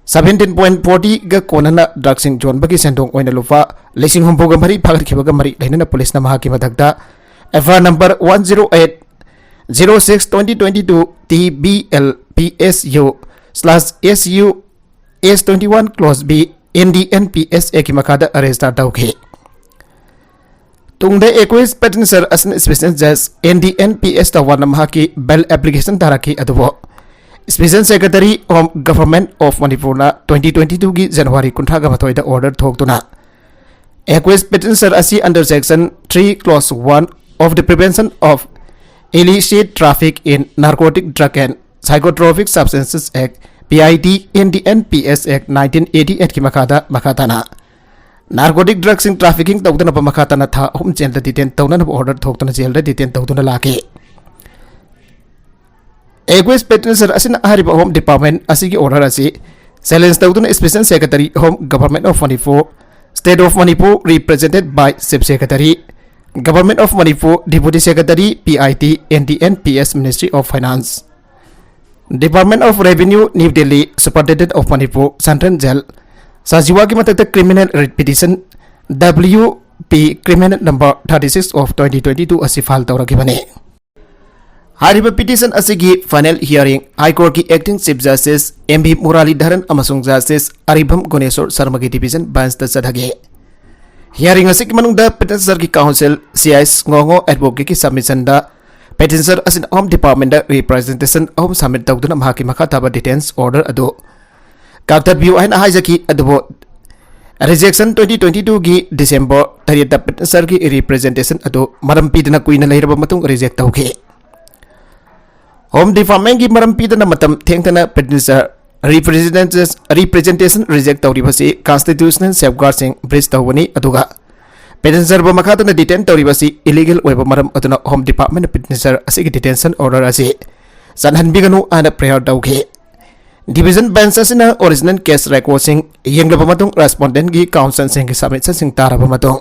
seventeen point ꯐꯣꯔꯇꯤꯒ ꯀꯣꯟꯅꯅ ꯗ꯭ꯔꯒꯁꯤꯡ ꯌꯣꯟꯕꯒꯤ ꯁꯦꯟꯗꯣꯡ ꯑꯣꯏꯅ ꯂꯨꯄꯥ ꯂꯤꯁꯤꯡ ꯍꯨꯝꯐꯨꯒ ꯃꯔꯤ ꯐꯥꯒꯠꯈꯤꯕꯒ ꯃꯔꯤ ꯂꯩꯅꯅ ꯄꯨꯂꯤꯁꯅ ꯃꯍꯥꯛꯀꯤ ꯃꯊꯛꯇ F I R number one zero eight zero six twenty twenty two T B L P S U slash S U S twenty one clause B N D P S ꯑꯦꯁ ꯑꯦꯛꯀꯤ ꯃꯈꯥꯗ ꯔꯦꯖꯤꯁꯇꯥꯔ ꯇꯧꯈꯤ꯫ ꯇꯨꯡꯗ ꯑꯦꯀ꯭ꯌꯨꯁ ꯄꯦꯇꯤꯁꯅꯔ ꯑꯁꯤꯅ ꯁ꯭ꯄꯦꯁꯦꯜ ꯖꯖ ꯑꯦꯟ ꯗꯤ ꯑꯦꯟ ꯄꯤ ꯑꯦꯁ ꯇꯋꯥꯅ ꯃꯍꯥꯛꯀꯤ ꯕꯦꯜ ꯑꯦꯄ꯭ꯂꯤꯀꯦꯁꯟ ꯊꯥꯔꯛꯈꯤ, ꯑꯗꯨꯕꯨ special secretary of government of ꯃꯅꯤꯄꯨꯔꯅ ꯇ꯭ꯋꯦꯟꯇꯤ ꯇ꯭ꯋꯦꯟꯇꯤ ꯇꯨꯒꯤ ꯖꯅꯋꯥꯔꯤ ꯀꯨꯟꯊ꯭ꯔꯥꯒ ꯃꯥꯊꯣꯏꯗ ꯑꯣꯔꯗꯔ ꯊꯣꯛꯇꯨꯅ ꯑꯦꯀ꯭ꯌꯨꯁ ꯄꯦꯇꯤꯁꯅꯔ ꯑꯁꯤ under section three clause one of the Prevention of Illicit Traffic in Narcotic Drug and Psychotropic Substances Act, P I T, N D N P S Act nineteen eighty eight ꯀꯤ ꯃꯈꯥꯗ ꯃꯈꯥ ꯇꯥꯅ ꯅꯥꯔꯀꯣꯇꯤꯛ ꯗ꯭ꯔꯒꯁꯤꯡ ꯇ꯭ꯔꯥꯐꯤꯀꯤꯡ ꯇꯧꯗꯅꯕ ꯃꯈꯥ ꯇꯥꯅ ꯊꯥ ꯑꯍꯨꯝ ꯖꯦꯜꯗ ꯗꯤꯇꯦꯟ ꯇꯧꯅꯅꯕ ꯑꯣꯔꯗꯔ ꯊꯣꯛꯇꯨꯅ ꯖꯦꯜꯗ ꯗꯤꯇꯦꯟ ꯇꯧꯗꯨꯅ ꯂꯥꯛꯈꯤ꯫ ꯑꯦꯀ꯭ꯌꯨꯁ ꯄꯦꯇꯤꯁꯅꯔ ꯑꯁꯤꯅ ꯍꯥꯏꯔꯤꯕ ꯍꯣꯝ ꯗꯤꯄꯥꯔꯠꯃꯦꯟꯠ ꯑꯁꯤꯒꯤ ꯑꯣꯔꯗꯔ ꯑꯁꯤ ꯆꯦꯂꯦꯟꯖ ꯇꯧꯗꯨꯅ special secretary home government of Manipur, State of Manipur, represented by Chief Secretary, Government of Manipur, Deputy Secretary, P I T, N D N P S, Ministry of Finance, Department of Revenue, New Delhi, Superintendent of Manipur, Central Jail, ꯁꯥꯖꯤꯋꯥꯒꯤ ꯃꯊꯛꯇ criminal read petition W P criminal number thirty six of twenty twenty two ꯑꯁꯤ ꯐꯥꯏꯜ ꯇꯧꯔꯛꯈꯤꯕꯅꯤ꯫ ꯍꯥꯏꯔꯤꯕ ꯄꯤꯇꯤꯁꯟ ꯑꯁꯤꯒꯤ ꯐꯥꯏꯅꯦꯜ ꯍꯤꯌꯥꯔꯤꯡ ꯍꯥꯏ ꯀꯣꯔꯠꯀꯤ acting chief justice M B Muralidharan ꯑꯃꯁꯨꯡ ꯖꯁꯇꯤꯁ ꯑꯔꯤꯕꯝ ꯒꯨꯅꯦꯁꯣꯔ ꯁꯔꯃꯒꯤ ꯗꯤꯚꯤꯖꯟ ꯕꯦꯟꯁꯇ ꯆꯠꯊꯈꯤ꯫ ꯍꯤꯌꯥꯔꯤꯡ ꯑꯁꯤꯒꯤ ꯃꯅꯨꯡꯗ ꯄꯦꯇꯤꯁꯅꯔꯒꯤ ꯀꯥꯎꯟꯁꯤꯜ ꯁꯤ ꯑꯥꯏ ꯑꯦꯁ ꯉꯣꯉꯣ ꯑꯦꯗꯚꯣꯀꯦꯠꯀꯤ ꯁꯕꯃꯤꯁꯟꯗ ꯄꯦꯇꯤꯁꯅꯔ ꯑꯁꯤꯅ ꯍꯣꯝ ꯗꯤꯄꯥꯔꯠꯃꯦꯟꯗ ꯔꯤꯄ꯭ꯔꯖꯦꯟꯇꯦꯁꯟ ꯑꯍꯨꯝ ꯁꯕꯃꯤꯠ ꯇꯧꯗꯨꯅ ꯃꯍꯥꯛꯀꯤ ꯃꯈꯥ ꯇꯥꯕ ꯗꯤꯇꯦꯟꯁ ꯑꯣꯔꯗꯔ ꯑꯗꯨ ꯀꯛꯊꯠꯄꯤꯌꯨ ꯍꯥꯏꯅ ꯍꯥꯏꯖꯈꯤ꯫ ꯑꯗꯨꯕꯨ ꯔꯤꯖꯦꯛꯁꯟ ꯇ꯭ꯋꯦꯟꯇꯤ ꯇ꯭ꯋꯦꯟꯇꯤ ꯇꯨꯒꯤ ꯗꯤꯁꯦꯝꯕꯔ ꯇꯔꯦꯠꯇ ꯄꯦꯇꯤꯁꯅꯔꯒꯤ ꯔꯤꯄ꯭ꯔꯖꯦꯟꯇꯦꯁꯟ ꯑꯗꯨ ꯃꯔꯝ ꯄꯤꯗꯅ ꯀꯨꯏꯅ ꯂꯩꯔꯕ ꯃꯇꯨꯡ ꯔꯤꯖꯦꯛ ꯇꯧꯈꯤ꯫ ꯍꯣꯝ ꯗꯤꯄꯥꯔꯠꯃꯦꯟꯒꯤ ꯃꯔꯝ ꯄꯤꯗꯅ ꯃꯇꯝ ꯊꯦꯡꯊꯅ ꯄꯦꯇꯤꯁꯅꯔ ꯔꯤꯄ꯭ꯔꯖꯦꯟꯇꯦꯁꯟ ꯔꯤꯖꯦꯛ ꯇꯧꯔꯤꯕꯁꯤ ꯀꯟꯁꯇꯤꯇ꯭ꯌꯨꯁꯅꯦꯜ ꯁꯦꯐꯒꯥꯔꯗꯁꯤꯡ ꯕ꯭ꯔꯤꯆ ꯇꯧꯕꯅꯤ, ꯑꯗꯨꯒ ꯄꯦꯇꯤꯁꯅꯔꯕꯨ ꯃꯈꯥ ꯇꯥꯅ ꯗꯤꯇꯦꯟ ꯇꯧꯔꯤꯕꯁꯤ ꯏꯂꯤꯒꯦꯜ ꯑꯣꯏꯕ ꯃꯔꯝ ꯑꯗꯨꯅ ꯍꯣꯝ ꯗꯤꯄꯥꯔꯠꯃꯦꯟꯅ ꯄꯦꯇꯤꯁꯅꯔ ꯑꯁꯤꯒꯤ ꯗꯤꯇꯦꯟꯁꯟ ꯑꯣꯔꯗꯔ ꯑꯁꯤ ꯆꯠꯍꯟꯕꯤꯒꯅꯨ ꯍꯥꯏꯅ ꯄ꯭ꯔꯦꯌꯔ ꯇꯧꯈꯤ꯫ ꯗꯤꯚꯤꯖꯟ ꯕꯦꯟꯆ ꯑꯁꯤꯅ ꯑꯣꯔꯤꯖꯤꯅꯦꯜ ꯀꯦꯁ ꯔꯦꯀꯣꯔꯗꯁꯤꯡ ꯌꯦꯡꯂꯕ ꯃꯇꯨꯡ, ꯔꯦꯁꯄꯣꯟꯗꯦꯟꯠꯀꯤ ꯀꯥꯎꯟꯁꯤꯜꯁꯤꯡꯒꯤ ꯁꯕꯃꯤꯁꯟꯁꯤꯡ ꯇꯥꯔꯕ ꯃꯇꯨꯡ,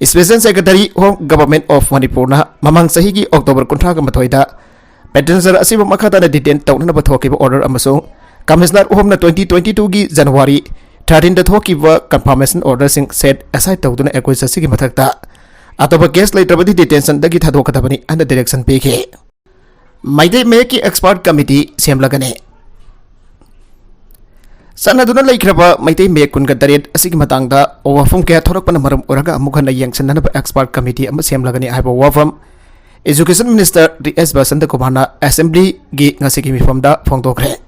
special secretary home government of ꯃꯅꯤꯄꯨꯔꯅ ꯃꯃꯥꯡ ꯆꯍꯤꯒꯤ ꯑꯣꯛꯇꯣꯕꯔ ꯀꯨꯟꯊ꯭ꯔꯥꯒ ꯃꯥꯊꯣꯏꯗ ꯄꯦꯇꯤꯁꯅꯔ ꯑꯁꯤꯕꯨ ꯃꯈꯥ ꯇꯥꯅ ꯗꯤꯇꯦꯟ ꯇꯧꯅꯅꯕ ꯊꯣꯛꯈꯤꯕ ꯑꯣꯔꯗꯔ ꯑꯃꯁꯨꯡ ꯀꯃꯤꯁꯅꯔ ꯑꯍꯨꯝꯅ twenty twenty-twoꯒꯤ January thirteenꯗ ꯊꯣꯛꯈꯤꯕ confirmation orderꯁꯤꯡ set aside ꯇꯧꯗꯨꯅ ꯑꯦꯀ꯭ꯌꯨꯖ ꯑꯁꯤꯒꯤ ꯃꯊꯛꯇ ꯑꯇꯣꯞꯄ ꯀꯦꯁ ꯂꯩꯇ꯭ꯔꯕꯗꯤ detentionꯗꯒꯤ ꯊꯥꯗꯣꯛꯀꯗꯕꯅꯤ ꯍꯥꯏꯅ direction ꯄꯤꯈꯤ꯫ Meitei ꯃꯌꯦꯛꯀꯤ expert committee ꯁꯦꯝꯂꯒꯅꯤ꯫ ꯆꯠꯅꯗꯨꯅ ꯂꯩꯈ꯭ꯔꯕ ꯃꯩꯇꯩ ꯃꯌꯦꯛ ꯀꯨꯟꯒ ꯇꯔꯦꯠ ꯑꯁꯤꯒꯤ ꯃꯇꯥꯡꯗ ꯋꯥꯐꯝ ꯀꯌꯥ ꯊꯣꯔꯛꯄꯅ ꯃꯔꯝ ꯑꯣꯏꯔꯒ ꯑꯃꯨꯛ ꯍꯟꯅ ꯌꯦꯡꯁꯤꯟꯅꯅꯕ expert committee ꯑꯃ ꯁꯦꯝꯂꯒꯅꯤ ꯍꯥꯏꯕ ꯋꯥꯐꯝ Education Minister ꯇꯤ ꯑꯦꯁ ꯕꯁꯟꯇꯀꯨꯃꯥꯔꯅ Assemblyꯒꯤ ꯉꯁꯤꯒꯤ ꯃꯤꯐꯝꯗ ꯐꯣꯡꯗꯣꯛꯈ꯭ꯔꯦ꯫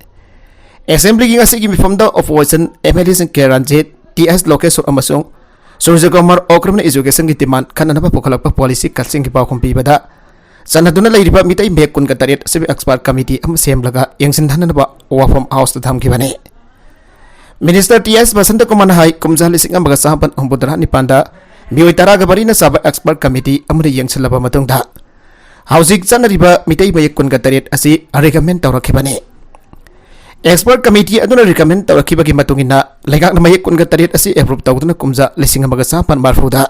Assemblyꯒꯤ ꯉꯁꯤꯒꯤ ꯃꯤꯐꯝꯗ opposition MLAꯁꯤꯡ ꯀꯦ ꯔꯟꯖꯤꯠ, ꯇꯤ ꯑꯦꯁ ꯂꯣꯀꯦꯁꯣꯔ ꯑꯃꯁꯨꯡ ꯁꯨꯔꯖꯀꯨꯃꯥꯔ ꯑꯣꯀ꯭ꯔꯝꯅ educationꯒꯤ demand ꯈꯟꯅꯅꯕ ꯄꯨꯈꯠꯂꯛꯄ policy cutꯁꯤꯡꯒꯤ ꯄꯥꯎꯈꯨꯝ ꯄꯤꯕꯗ, ꯆꯠꯅꯗꯨꯅ ꯂꯩꯔꯤꯕ ꯃꯤꯇꯩ ꯃꯌꯦꯛ ꯀꯨꯟꯒ ꯇꯔꯦꯠ ꯑꯁꯤꯕꯨ expert committee ꯑꯃ ꯁꯦꯝꯂꯒ ꯌꯦꯡꯁꯤꯟꯊꯅꯅꯕ ꯋꯥꯐꯝ Houseꯇ ꯊꯝꯈꯤꯕꯅꯤ꯫ Minister ꯇꯤ ꯑꯦꯁ ꯕꯁꯟꯇꯀꯨꯃꯥꯔꯅ ꯍꯥꯏ, ꯀꯨꯝꯖꯥ ꯂꯤꯁꯤꯡ ꯑꯃꯒ ꯆꯥꯃꯥꯄꯟ ꯍꯨꯝꯐꯨꯇꯔꯥ ꯅꯤꯄꯥꯟꯗ ꯃꯤꯑꯣꯏ ꯇꯔꯥꯒ ꯃꯔꯤꯅ ꯆꯥꯕ expert committee ꯑꯃꯗ ꯌꯦꯡꯁꯤꯜꯂꯕ ꯃꯇꯨꯡꯗ, ꯍꯧꯖꯤꯛ ꯆꯠꯅꯔꯤꯕ ꯃꯤꯇꯩ ꯃꯌꯦꯛ ꯀꯨꯟꯒ ꯇꯔꯦꯠ ꯑꯁꯤ recommend ꯇꯧꯔꯛꯈꯤꯕꯅꯤ꯫ Expert committee ꯑꯗꯨꯅ recommend ꯇꯧꯔꯛꯈꯤꯕꯒꯤ ꯃꯇꯨꯡ ꯏꯟꯅ, ꯂꯩꯉꯥꯛꯅ ꯃꯌꯦꯛ ꯀꯨꯟꯒ ꯇꯔꯦꯠ ꯑꯁꯤ approve ꯇꯧꯗꯨꯅ ꯀꯨꯝꯖꯥ ꯂꯤꯁꯤꯡ ꯑꯃꯒ ꯆꯥꯃꯥꯄꯟ ꯃꯔꯤꯐꯨꯗ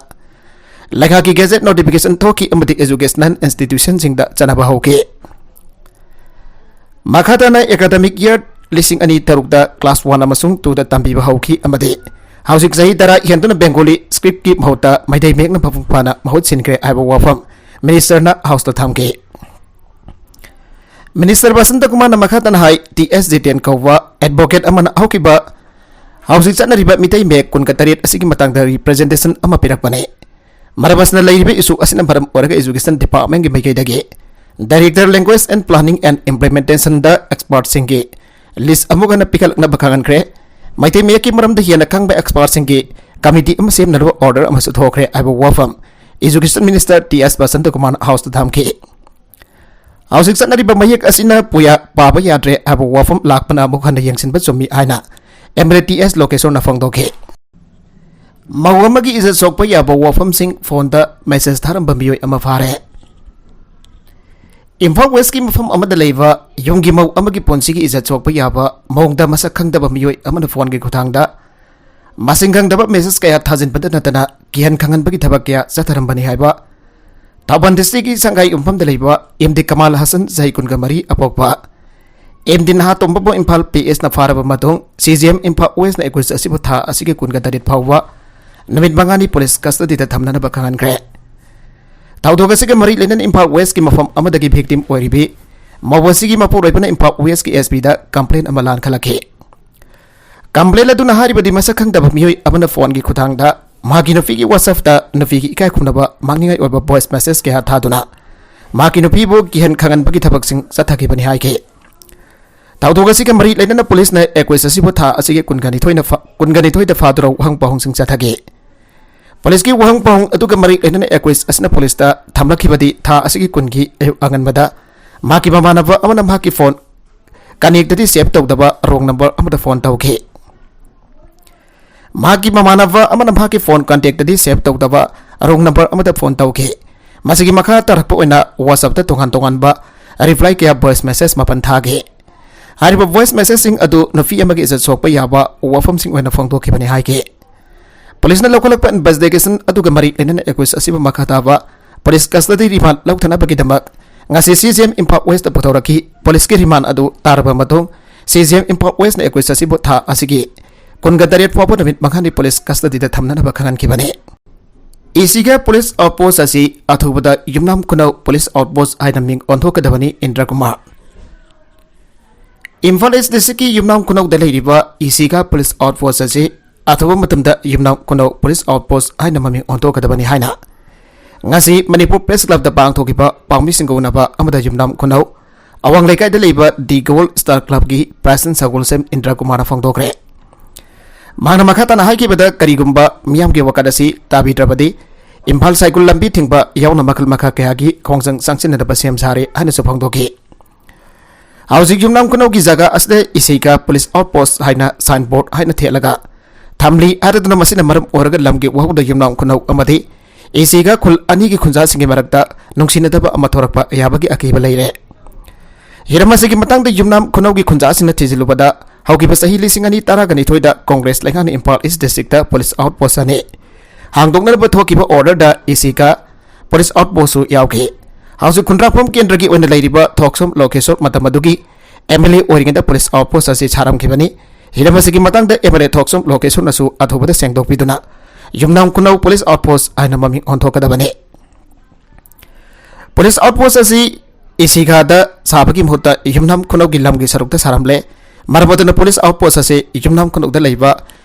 ꯂꯩꯉꯥꯛꯀꯤ gazette notification ꯊꯣꯛꯈꯤ ꯑꯃꯗꯤ educational institutionꯁꯤꯡꯗ ꯆꯠꯅꯕ ꯍꯧꯈꯤ꯫ ꯃꯈꯥ ꯇꯥꯅ academic year ꯂꯤꯁꯤꯡ ꯑꯅꯤ ꯇꯔꯨꯛꯇ class one ꯑꯃꯁꯨꯡ twoꯗ ꯇꯝꯕꯤꯕ ꯍꯧꯈꯤ ꯑꯃꯗꯤ ꯍꯧꯖꯤꯛ ꯆꯍꯤ ꯇꯔꯥ ꯍꯦꯟꯗꯨꯅ Bengali scriptꯀꯤ ꯃꯍꯨꯠꯇ ꯃꯩꯇꯩ ꯃꯌꯦꯛꯅ ꯃꯄꯨꯡ ꯐꯥꯅ ꯃꯍꯨꯠ ꯁꯤꯟꯈ꯭ꯔꯦ ꯍꯥꯏꯕ ꯋꯥꯐꯝ Ministerꯅ Houseꯇ ꯊꯝꯈꯤ꯫ Minister ꯕꯁꯟꯇꯀꯨꯃꯥꯔꯅ ꯃꯈꯥ ꯇꯥꯅ ꯍꯥꯏ, ꯇꯤ ꯑꯦꯁ ꯖꯤꯇꯦꯟ ꯀꯧꯕ advocate ꯑꯃꯅ ꯍꯧꯈꯤꯕ ꯍꯧꯖꯤꯛ ꯆꯠꯅꯔꯤꯕ ꯃꯤꯇꯩ ꯃꯌꯦꯛ ꯀꯨꯟꯒ ꯇꯔꯦꯠ ꯑꯁꯤꯒꯤ ꯃꯇꯥꯡꯗ representation ꯑꯃ ꯄꯤꯔꯛꯄꯅꯤ꯫ ꯃꯔꯝ ꯑꯁꯤꯅ, ꯂꯩꯔꯤꯕ issue ꯑꯁꯤꯅ ꯃꯔꯝ ꯑꯣꯏꯔꯒ education departmentꯀꯤ ꯃꯥꯏꯀꯩꯗꯒꯤ Director Language and Planning and Implementationꯗ expertꯁꯤꯡꯒꯤ list ꯑꯃꯨꯛ ꯍꯟꯅ ꯄꯤꯈꯠꯂꯛꯅꯕ ꯈꯪꯍꯟꯈ꯭ꯔꯦ꯫ ꯃꯩꯇꯩ ꯃꯌꯦꯛꯀꯤ ꯃꯔꯝꯗ ꯍꯦꯟꯅ ꯈꯪꯕ expertꯁꯤꯡꯒꯤ committee ꯑꯃ ꯁꯦꯝꯅꯅꯕ order ꯑꯃꯁꯨ ꯊꯣꯛꯈ꯭ꯔꯦ ꯍꯥꯏꯕ ꯋꯥꯐꯝ Education Minister ꯇꯤ ꯑꯦꯁ ꯕꯁꯟꯇꯀꯨꯃꯥꯔꯅ Houseꯇ ꯊꯝꯈꯤ꯫ ꯍꯧꯖꯤꯛ ꯆꯠꯅꯔꯤꯕ ꯃꯌꯦꯛ ꯑꯁꯤꯅ ꯄꯨꯌꯥ ꯄꯥꯕ ꯌꯥꯗ꯭ꯔꯦ ꯍꯥꯏꯕ ꯋꯥꯐꯝ ꯂꯥꯛꯄꯅ ꯑꯃꯨꯛ ꯍꯟꯅ ꯌꯦꯡꯁꯤꯟꯕ ꯆꯨꯝꯃꯤ ꯍꯥꯏꯅ MLA ꯇꯤ ꯑꯦꯁ ꯂꯣꯀꯦꯁꯣꯔꯅ ꯐꯣꯡꯗꯣꯛꯈꯤ꯫ ꯃꯧ ꯑꯃꯒꯤ ꯏꯖꯠ ꯁꯣꯛꯄ ꯌꯥꯕ ꯋꯥꯐꯝꯁꯤꯡ phoneꯗ message ꯊꯥꯔꯝꯕ ꯃꯤꯑꯣꯏ ꯑꯃ ꯐꯥꯔꯦ꯫ ꯏꯝꯐꯥꯜ Westꯀꯤ ꯃꯐꯝ ꯑꯃꯗ ꯂꯩꯕ ꯌꯨꯝꯒꯤ ꯃꯧ ꯑꯃꯒꯤ ꯄꯨꯟꯁꯤꯒꯤ ꯏꯖꯠ ꯁꯣꯛꯄ ꯌꯥꯕ ꯃꯑꯣꯡꯗ ꯃꯁꯛ ꯈꯪꯗꯕ ꯃꯤꯑꯣꯏ ꯑꯃꯅ phoneꯒꯤ ꯈꯨꯠꯊꯥꯡꯗ ꯃꯁꯤꯡ ꯈꯪꯗꯕ message ꯀꯌꯥ ꯊꯥꯖꯤꯟꯕꯗ ꯅꯠꯇꯅ ꯀꯤꯍꯟ ꯈꯪꯍꯟꯕꯒꯤ ꯊꯕꯛ ꯀꯌꯥ ꯆꯠꯊꯔꯝꯕꯅꯤ ꯍꯥꯏꯕ ꯊꯧꯕꯥꯜ districtꯀꯤ ꯁꯪꯒꯥꯏ ꯌꯨꯝꯐꯝꯗ ꯂꯩꯕ ꯑꯦꯝ ꯗꯤ ꯀꯃꯥꯜ ꯍꯁꯟ, ꯆꯍꯤ ꯀꯨꯟꯒ ꯃꯔꯤ ꯑꯄꯣꯛꯄ, ꯑꯦꯝ ꯗꯤ ꯅꯍꯥꯇꯣꯝꯕꯕꯨ ꯏꯝꯐꯥꯜ ꯄꯤ ꯑꯦꯁꯅ ꯐꯥꯔꯕ ꯃꯇꯨꯡ, ꯁꯤ ꯖꯤ ꯑꯦꯝ ꯏꯝꯐꯥꯜ ꯋꯦꯁꯅ ꯑꯦꯀ꯭ꯌꯨꯖ ꯑꯁꯤꯕꯨ ꯊꯥ ꯑꯁꯤꯒꯤ ꯀꯨꯟꯒ ꯇꯔꯦꯠ ꯐꯥꯎꯕ ꯅꯨꯃꯤꯠ ꯃꯉꯥꯅꯤ ꯄꯨꯂꯤꯁ ꯀꯁꯇꯗꯤꯗ ꯊꯝꯅꯅꯕ ꯈꯪꯍꯟꯈ꯭ꯔꯦ꯫ ꯊꯧꯗꯣꯛ ꯑꯁꯤꯒ ꯃꯔꯤ ꯂꯩꯅꯅ ꯏꯝꯐꯥꯜ ꯋꯦꯁꯀꯤ ꯃꯐꯝ ꯑꯃꯗꯒꯤ ꯚꯤꯛꯇꯤꯝ ꯑꯣꯏꯔꯤꯕꯤ ꯃꯧ ꯑꯁꯤꯒꯤ ꯃꯄꯨꯔꯣꯏꯕꯅ ꯏꯝꯐꯥꯜ ꯋꯦꯁꯀꯤ ꯑꯦꯁ ꯄꯤꯗ ꯀꯝꯄ꯭ꯂꯦꯟ ꯑꯃ ꯂꯥꯟꯈꯠꯂꯛꯈꯤ꯫ ꯀꯝꯄ꯭ꯂꯦꯟ ꯑꯗꯨꯅ ꯍꯥꯏꯔꯤꯕꯗꯤ ꯃꯁꯛ ꯈꯪꯗꯕ ꯃꯤꯑꯣꯏ ꯑꯃꯅ ꯐꯣꯟꯒꯤ ꯈꯨꯠꯊꯥꯡꯗ ꯃꯍꯥꯛꯀꯤ ꯅꯨꯄꯤꯒꯤ WhatsApp-ꯇ ꯅꯨꯄꯤꯒꯤ ꯏꯀꯥꯏ ꯈꯨꯝꯅꯕ ꯃꯥꯡꯅꯤꯡꯉꯥꯏ ꯑꯣꯏꯕ ꯚꯣꯏꯁ ꯃꯦꯁꯦꯖ ꯀꯌꯥ ꯊꯥꯗꯨꯅ ꯃꯍꯥꯛꯀꯤ ꯅꯨꯄꯤꯕꯨ ꯀꯤꯍꯟ ꯈꯪꯍꯟꯕꯒꯤ ꯊꯕꯛꯁꯤꯡ ꯆꯠꯊꯈꯤꯕꯅꯤ ꯍꯥꯏꯈꯤ꯫ ꯊꯧꯗꯣꯛ ꯑꯁꯤꯒ ꯃꯔꯤ ꯂꯩꯅꯅ ꯄꯨꯂꯤꯁꯅ ꯑꯦꯀ꯭ꯌꯨꯖ ꯑꯁꯤꯕꯨ ꯊꯥ ꯑꯁꯤꯒꯤ ꯀꯨꯟꯒꯅꯤꯊꯣꯏꯅ ꯐꯥ-, ꯀꯨꯟꯒꯅꯤꯊꯣꯏꯗ ꯐꯥꯗꯨꯅ ꯋꯥꯍꯪ ꯄꯥꯎꯍꯪꯁꯤꯡ ꯆꯠꯊꯈꯤ꯫ ꯄꯨꯂꯤꯁꯀꯤ ꯋꯥꯍꯪ ꯄꯥꯎꯍꯪ ꯑꯗꯨꯒ ꯃꯔꯤ ꯂꯩꯅꯅ ꯑꯦꯀ꯭ꯌꯨꯖ ꯑꯁꯤꯅ ꯄꯨꯂꯤꯁꯇ ꯊꯝꯂꯛꯈꯤꯕꯗꯤ ꯊꯥ ꯑꯁꯤꯒꯤ ꯀꯨꯟꯒꯤ ꯑꯌꯨꯛ ꯑꯉꯟꯕꯗ ꯃꯍꯥꯛꯀꯤ ꯃꯃꯥꯟꯅꯕ ꯑꯃꯅ ꯃꯍꯥꯛꯀꯤ ꯐꯣꯟ ꯀꯅꯦꯛꯇꯗꯤ ꯁꯦꯚ ꯇꯧꯗꯕ ꯔꯣꯡ ꯅꯝꯕꯔ ꯑꯃꯗ ꯐꯣꯟ ꯇꯧꯈꯤ꯫ ꯃꯍꯥꯛꯀꯤ ꯃꯃꯥꯟꯅꯕ ꯑꯃꯅ ꯃꯍꯥꯛꯀꯤ ꯐꯣꯟ ꯀꯟꯇꯦꯛꯇꯗꯤ ꯁꯦꯚ ꯇꯧꯗꯕ ꯔꯣꯡ ꯅꯝꯕꯔ ꯑꯃꯗ ꯐꯣꯟ ꯇꯧꯈꯤ꯫ ꯃꯁꯤꯒꯤ ꯃꯈꯥ ꯇꯥꯔꯛꯄ ꯑꯣꯏꯅ WhatsApp-ꯇ ꯇꯣꯉꯥꯟ ꯇꯣꯉꯥꯟꯕ ꯔꯤꯄ꯭ꯂꯥꯏ ꯀꯌꯥ ꯚꯣꯏꯁ ꯃꯦꯁꯦꯖ ꯃꯥꯄꯟ ꯊꯥꯈꯤ꯫ ꯍꯥꯏꯔꯤꯕ ꯚꯣꯏꯁ ꯃꯦꯁꯦꯖꯁꯤꯡ ꯑꯗꯨ ꯅꯨꯄꯤ ꯑꯃꯒꯤ ꯏꯖꯠ ꯁꯣꯛꯄ ꯌꯥꯕ ꯋꯥꯐꯝꯁꯤꯡ ꯑꯣꯏꯅ ꯐꯣꯡꯗꯣꯛꯈꯤꯕꯅꯤ ꯍꯥꯏꯈꯤ꯫ ꯄꯨꯂꯤꯁꯅ ꯂꯧꯈꯠꯂꯛꯄ ꯏꯟꯚꯦꯁꯇꯤꯒꯦꯁꯟ ꯑꯗꯨꯒ ꯃꯔꯤ ꯂꯩꯅꯅ ꯑꯦꯀ꯭ꯌꯨꯖ ꯑꯁꯤꯕꯨ ꯃꯈꯥ ꯇꯥꯕ ꯄꯨꯂꯤꯁ ꯀꯁꯇꯗꯤ ꯔꯤꯃꯥꯟ ꯂꯧꯊꯅꯕꯒꯤꯗꯃꯛ ꯉꯁꯤ ꯁꯤ ꯖꯤ ꯑꯦꯝ ꯏꯝꯐꯥꯜ ꯋꯦꯁꯇ ꯄꯨꯊꯣꯔꯛꯈꯤ꯫ ꯄꯨꯂꯤꯁꯀꯤ ꯔꯤꯃꯥꯟ ꯑꯗꯨ ꯇꯥꯔꯕ ꯃꯇꯨꯡ, ꯁꯤ ꯖꯤ ꯑꯦꯝ ꯏꯝꯐꯥꯜ ꯋꯦꯁꯅ ꯑꯦꯀ꯭ꯌꯨꯖ ꯑꯁꯤꯕꯨ ꯊꯥ ꯑꯁꯤꯒꯤ ꯀꯨꯟꯒ ꯇꯔꯦꯠ ꯐꯥꯎꯕ ꯅꯨꯃꯤꯠ ꯃꯉꯥꯅꯤ ꯄꯨꯂꯤꯁ ꯀꯁꯇꯗꯤꯗ ꯊꯝꯅꯅꯕ ꯈꯪꯍꯟꯈꯤꯕꯅꯤ꯫ ꯏꯁꯤꯒ ꯄꯨꯂꯤꯁ ꯑꯥꯎꯠꯄꯣꯁ ꯑꯁꯤ ꯑꯊꯨꯕꯗ ꯌꯨꯝꯅꯥꯝ ꯈꯨꯅꯧ ꯄꯨꯂꯤꯁ ꯑꯥꯎꯠꯄꯣꯁ ꯍꯥꯏꯅ ꯃꯤꯡ ꯑꯣꯟꯊꯣꯛꯀꯗꯕꯅꯤ, ꯏꯟꯗ꯭ꯔ ꯀꯨꯃꯥꯔ꯫ ꯏꯝꯐꯥꯜ ꯏꯁ ꯗꯤꯁꯇ꯭ꯔꯤꯛꯀꯤ ꯌꯨꯝꯅꯥꯝ ꯈꯨꯅꯧꯗ ꯂꯩꯔꯤꯕ ꯏꯁꯤꯒ ꯄꯨꯂꯤꯁ ꯑꯥꯎꯠꯄꯣꯁ ꯑꯁꯤ ꯑꯊꯨꯕ ꯃꯇꯝꯗ ꯌꯨꯝꯅꯥꯝ ꯈꯨꯅꯧ ꯄꯨꯂꯤꯁ ꯑꯥꯎꯠꯄꯣꯁ ꯍꯥꯏꯅ ꯃꯃꯤꯡ ꯑꯣꯟꯊꯣꯛꯀꯗꯕꯅꯤ ꯍꯥꯏꯅ ꯉꯁꯤ ꯃꯅꯤꯄꯨꯔ ꯄ꯭ꯔꯦꯁ ꯀ꯭ꯂꯕꯇ ꯄꯥꯡꯊꯣꯛꯈꯤꯕ ꯄꯥꯎꯃꯤꯁꯤꯡꯒ ꯎꯅꯕ ꯑꯃꯗ ꯌꯨꯝꯅꯥꯝ ꯈꯨꯅꯧ ꯑꯋꯥꯡ ꯂꯩꯀꯥꯏꯗ ꯂꯩꯕ ꯗꯤ ꯒꯣꯜ ꯁ꯭ꯇꯥꯔ ꯀ꯭ꯂꯕꯀꯤ ꯄ꯭ꯔꯦꯁꯤꯗꯦꯟꯠ ꯁꯒꯣꯜꯁꯦꯝ ꯏꯟꯗ꯭ꯔ ꯀꯨꯃꯥꯔꯅ ꯐꯣꯡꯗꯣꯛꯈ꯭ꯔꯦ꯫ ꯃꯍꯥꯛꯅ ꯃꯈꯥ ꯇꯥꯅ ꯍꯥꯏꯈꯤꯕꯗ, ꯀꯔꯤꯒꯨꯝꯕ ꯃꯤꯌꯥꯝꯒꯤ ꯋꯥꯀꯠ ꯑꯁꯤ ꯇꯥꯕꯤꯗ꯭ꯔꯕꯗꯤ ꯏꯝꯐꯥꯜ ꯁꯥꯏꯒꯨꯜ ꯂꯝꯕꯤ ꯊꯤꯡꯕ ꯌꯥꯎꯅ ꯃꯈꯜ ꯃꯈꯥ ꯀꯌꯥꯒꯤ ꯈꯣꯡꯖꯪ ꯆꯪꯁꯤꯟꯅꯅꯕ ꯁꯦꯝ ꯁꯥꯔꯦ ꯍꯥꯏꯅꯁꯨ ꯐꯣꯡꯗꯣꯛꯈꯤ꯫ ꯍꯧꯖꯤꯛ ꯌꯨꯝꯅꯥꯝ ꯈꯨꯅꯧꯒꯤ ꯖꯒꯥ ꯑꯁꯤꯗ ꯏꯁꯤꯒ ꯄꯨꯂꯤꯁ ꯑꯥꯎꯠꯄꯣꯁ ꯍꯥꯏꯅ ꯁꯥꯏꯟꯕꯣꯔꯗ ꯍꯥꯏꯅ ꯊꯦꯠꯂꯒ ꯊꯝꯂꯤ ꯍꯥꯏꯔꯗꯨꯅ ꯃꯁꯤꯅ ꯃꯔꯝ ꯑꯣꯏꯔꯒ ꯂꯝꯒꯤ ꯋꯥꯍꯧꯗ ꯌꯨꯝꯅꯥꯝ ꯈꯨꯅꯧ ꯑꯃꯗꯤ ꯏꯁꯤꯒ ꯈꯨꯜ ꯑꯅꯤꯒꯤ ꯈꯨꯟꯖꯥꯁꯤꯡꯒꯤ ꯃꯔꯛꯇ ꯅꯨꯡꯁꯤꯅꯗꯕ ꯑꯃ ꯊꯣꯔꯛꯄ ꯌꯥꯕꯒꯤ ꯑꯀꯤꯕ ꯂꯩꯔꯦ꯫ ꯍꯤꯔꯝ ꯑꯁꯤꯒꯤ ꯃꯇꯥꯡꯗ ꯌꯨꯝꯅꯥꯝ ꯈꯨꯅꯧꯒꯤ ꯈꯨꯟꯖꯥꯁꯤꯡꯅ ꯊꯤꯖꯤꯜꯂꯨꯕꯗ, ꯍꯧꯈꯤꯕ ꯆꯍꯤ ꯂꯤꯁꯤꯡ ꯑꯅꯤ ꯇꯔꯥꯒ ꯅꯤꯊꯣꯏꯗ ꯀꯣꯡꯒ꯭ꯔꯦꯁ ꯂꯩꯉꯥꯛꯅ ꯏꯝꯐꯥꯜ ꯏꯁ ꯗꯤꯁꯇ꯭ꯔꯤꯛꯇ ꯄꯨꯂꯤꯁ ꯑꯥꯎꯠꯄꯣꯁ ꯑꯅꯤ ꯍꯥꯡꯗꯣꯛꯅꯅꯕ ꯊꯣꯛꯈꯤꯕ ꯑꯣꯔꯗꯔꯗ ꯏꯁꯤꯒ ꯄꯨꯂꯤꯁ ꯑꯥꯎꯠꯄꯣꯁꯁꯨ ꯌꯥꯎꯈꯤ꯫ ꯍꯧꯖꯤꯛ ꯈꯨꯟꯗ꯭ꯔꯥꯛꯄꯝ ꯀꯦꯟꯗ꯭ꯔꯒꯤ ꯑꯣꯏꯅ ꯂꯩꯔꯤꯕ ꯊꯣꯛꯁꯣꯝ ꯂꯣꯀꯦꯁꯣꯔ ꯃꯇꯝ ꯑꯗꯨꯒꯤ ꯑꯦꯝ ꯑꯦꯜ ꯑꯦ ꯑꯣꯏꯔꯤꯉꯩꯗ ꯄꯨꯂꯤꯁ ꯑꯥꯎꯠꯄꯣꯁ ꯑꯁꯤ ꯁꯥꯔꯝꯈꯤꯕꯅꯤ꯫ ꯍꯤꯔꯝ ꯑꯁꯤꯒꯤ ꯃꯇꯥꯡꯗ ꯑꯦꯝ ꯑꯦꯜ ꯑꯦ ꯊꯣꯛꯆꯣꯝ ꯂꯣꯀꯦꯁꯣꯔꯅꯁꯨ ꯑꯊꯨꯕꯗ ꯁꯦꯡꯗꯣꯛꯄꯤꯗꯨꯅ ꯌꯨꯝꯅꯥꯝ ꯈꯨꯅꯧ ꯄꯨꯂꯤꯁ ꯑꯥꯎꯠꯄꯣꯁ ꯍꯥꯏꯅ ꯃꯃꯤꯡ ꯑꯣꯟꯊꯣꯛꯀꯗꯕꯅꯤ꯫ ꯄꯨꯂꯤꯁ ꯑꯥꯎꯠꯄꯣꯁ ꯑꯁꯤ ꯏꯁꯤꯒꯥꯗ ꯁꯥꯕꯒꯤ ꯃꯍꯨꯠꯇ ꯌꯨꯝꯅꯥꯝ ꯈꯨꯅꯧꯒꯤ ꯂꯝꯒꯤ ꯁꯔꯨꯛꯇ ꯁꯥꯔꯝꯂꯦ꯫ ꯃꯔꯝ ꯑꯗꯨꯅ ꯄꯨꯂꯤꯁ ꯑꯥꯎꯠꯄꯣꯁ ꯑꯁꯤ ꯌꯨꯝꯅꯥꯝ ꯈꯨꯅꯧꯗ ꯂꯩꯕ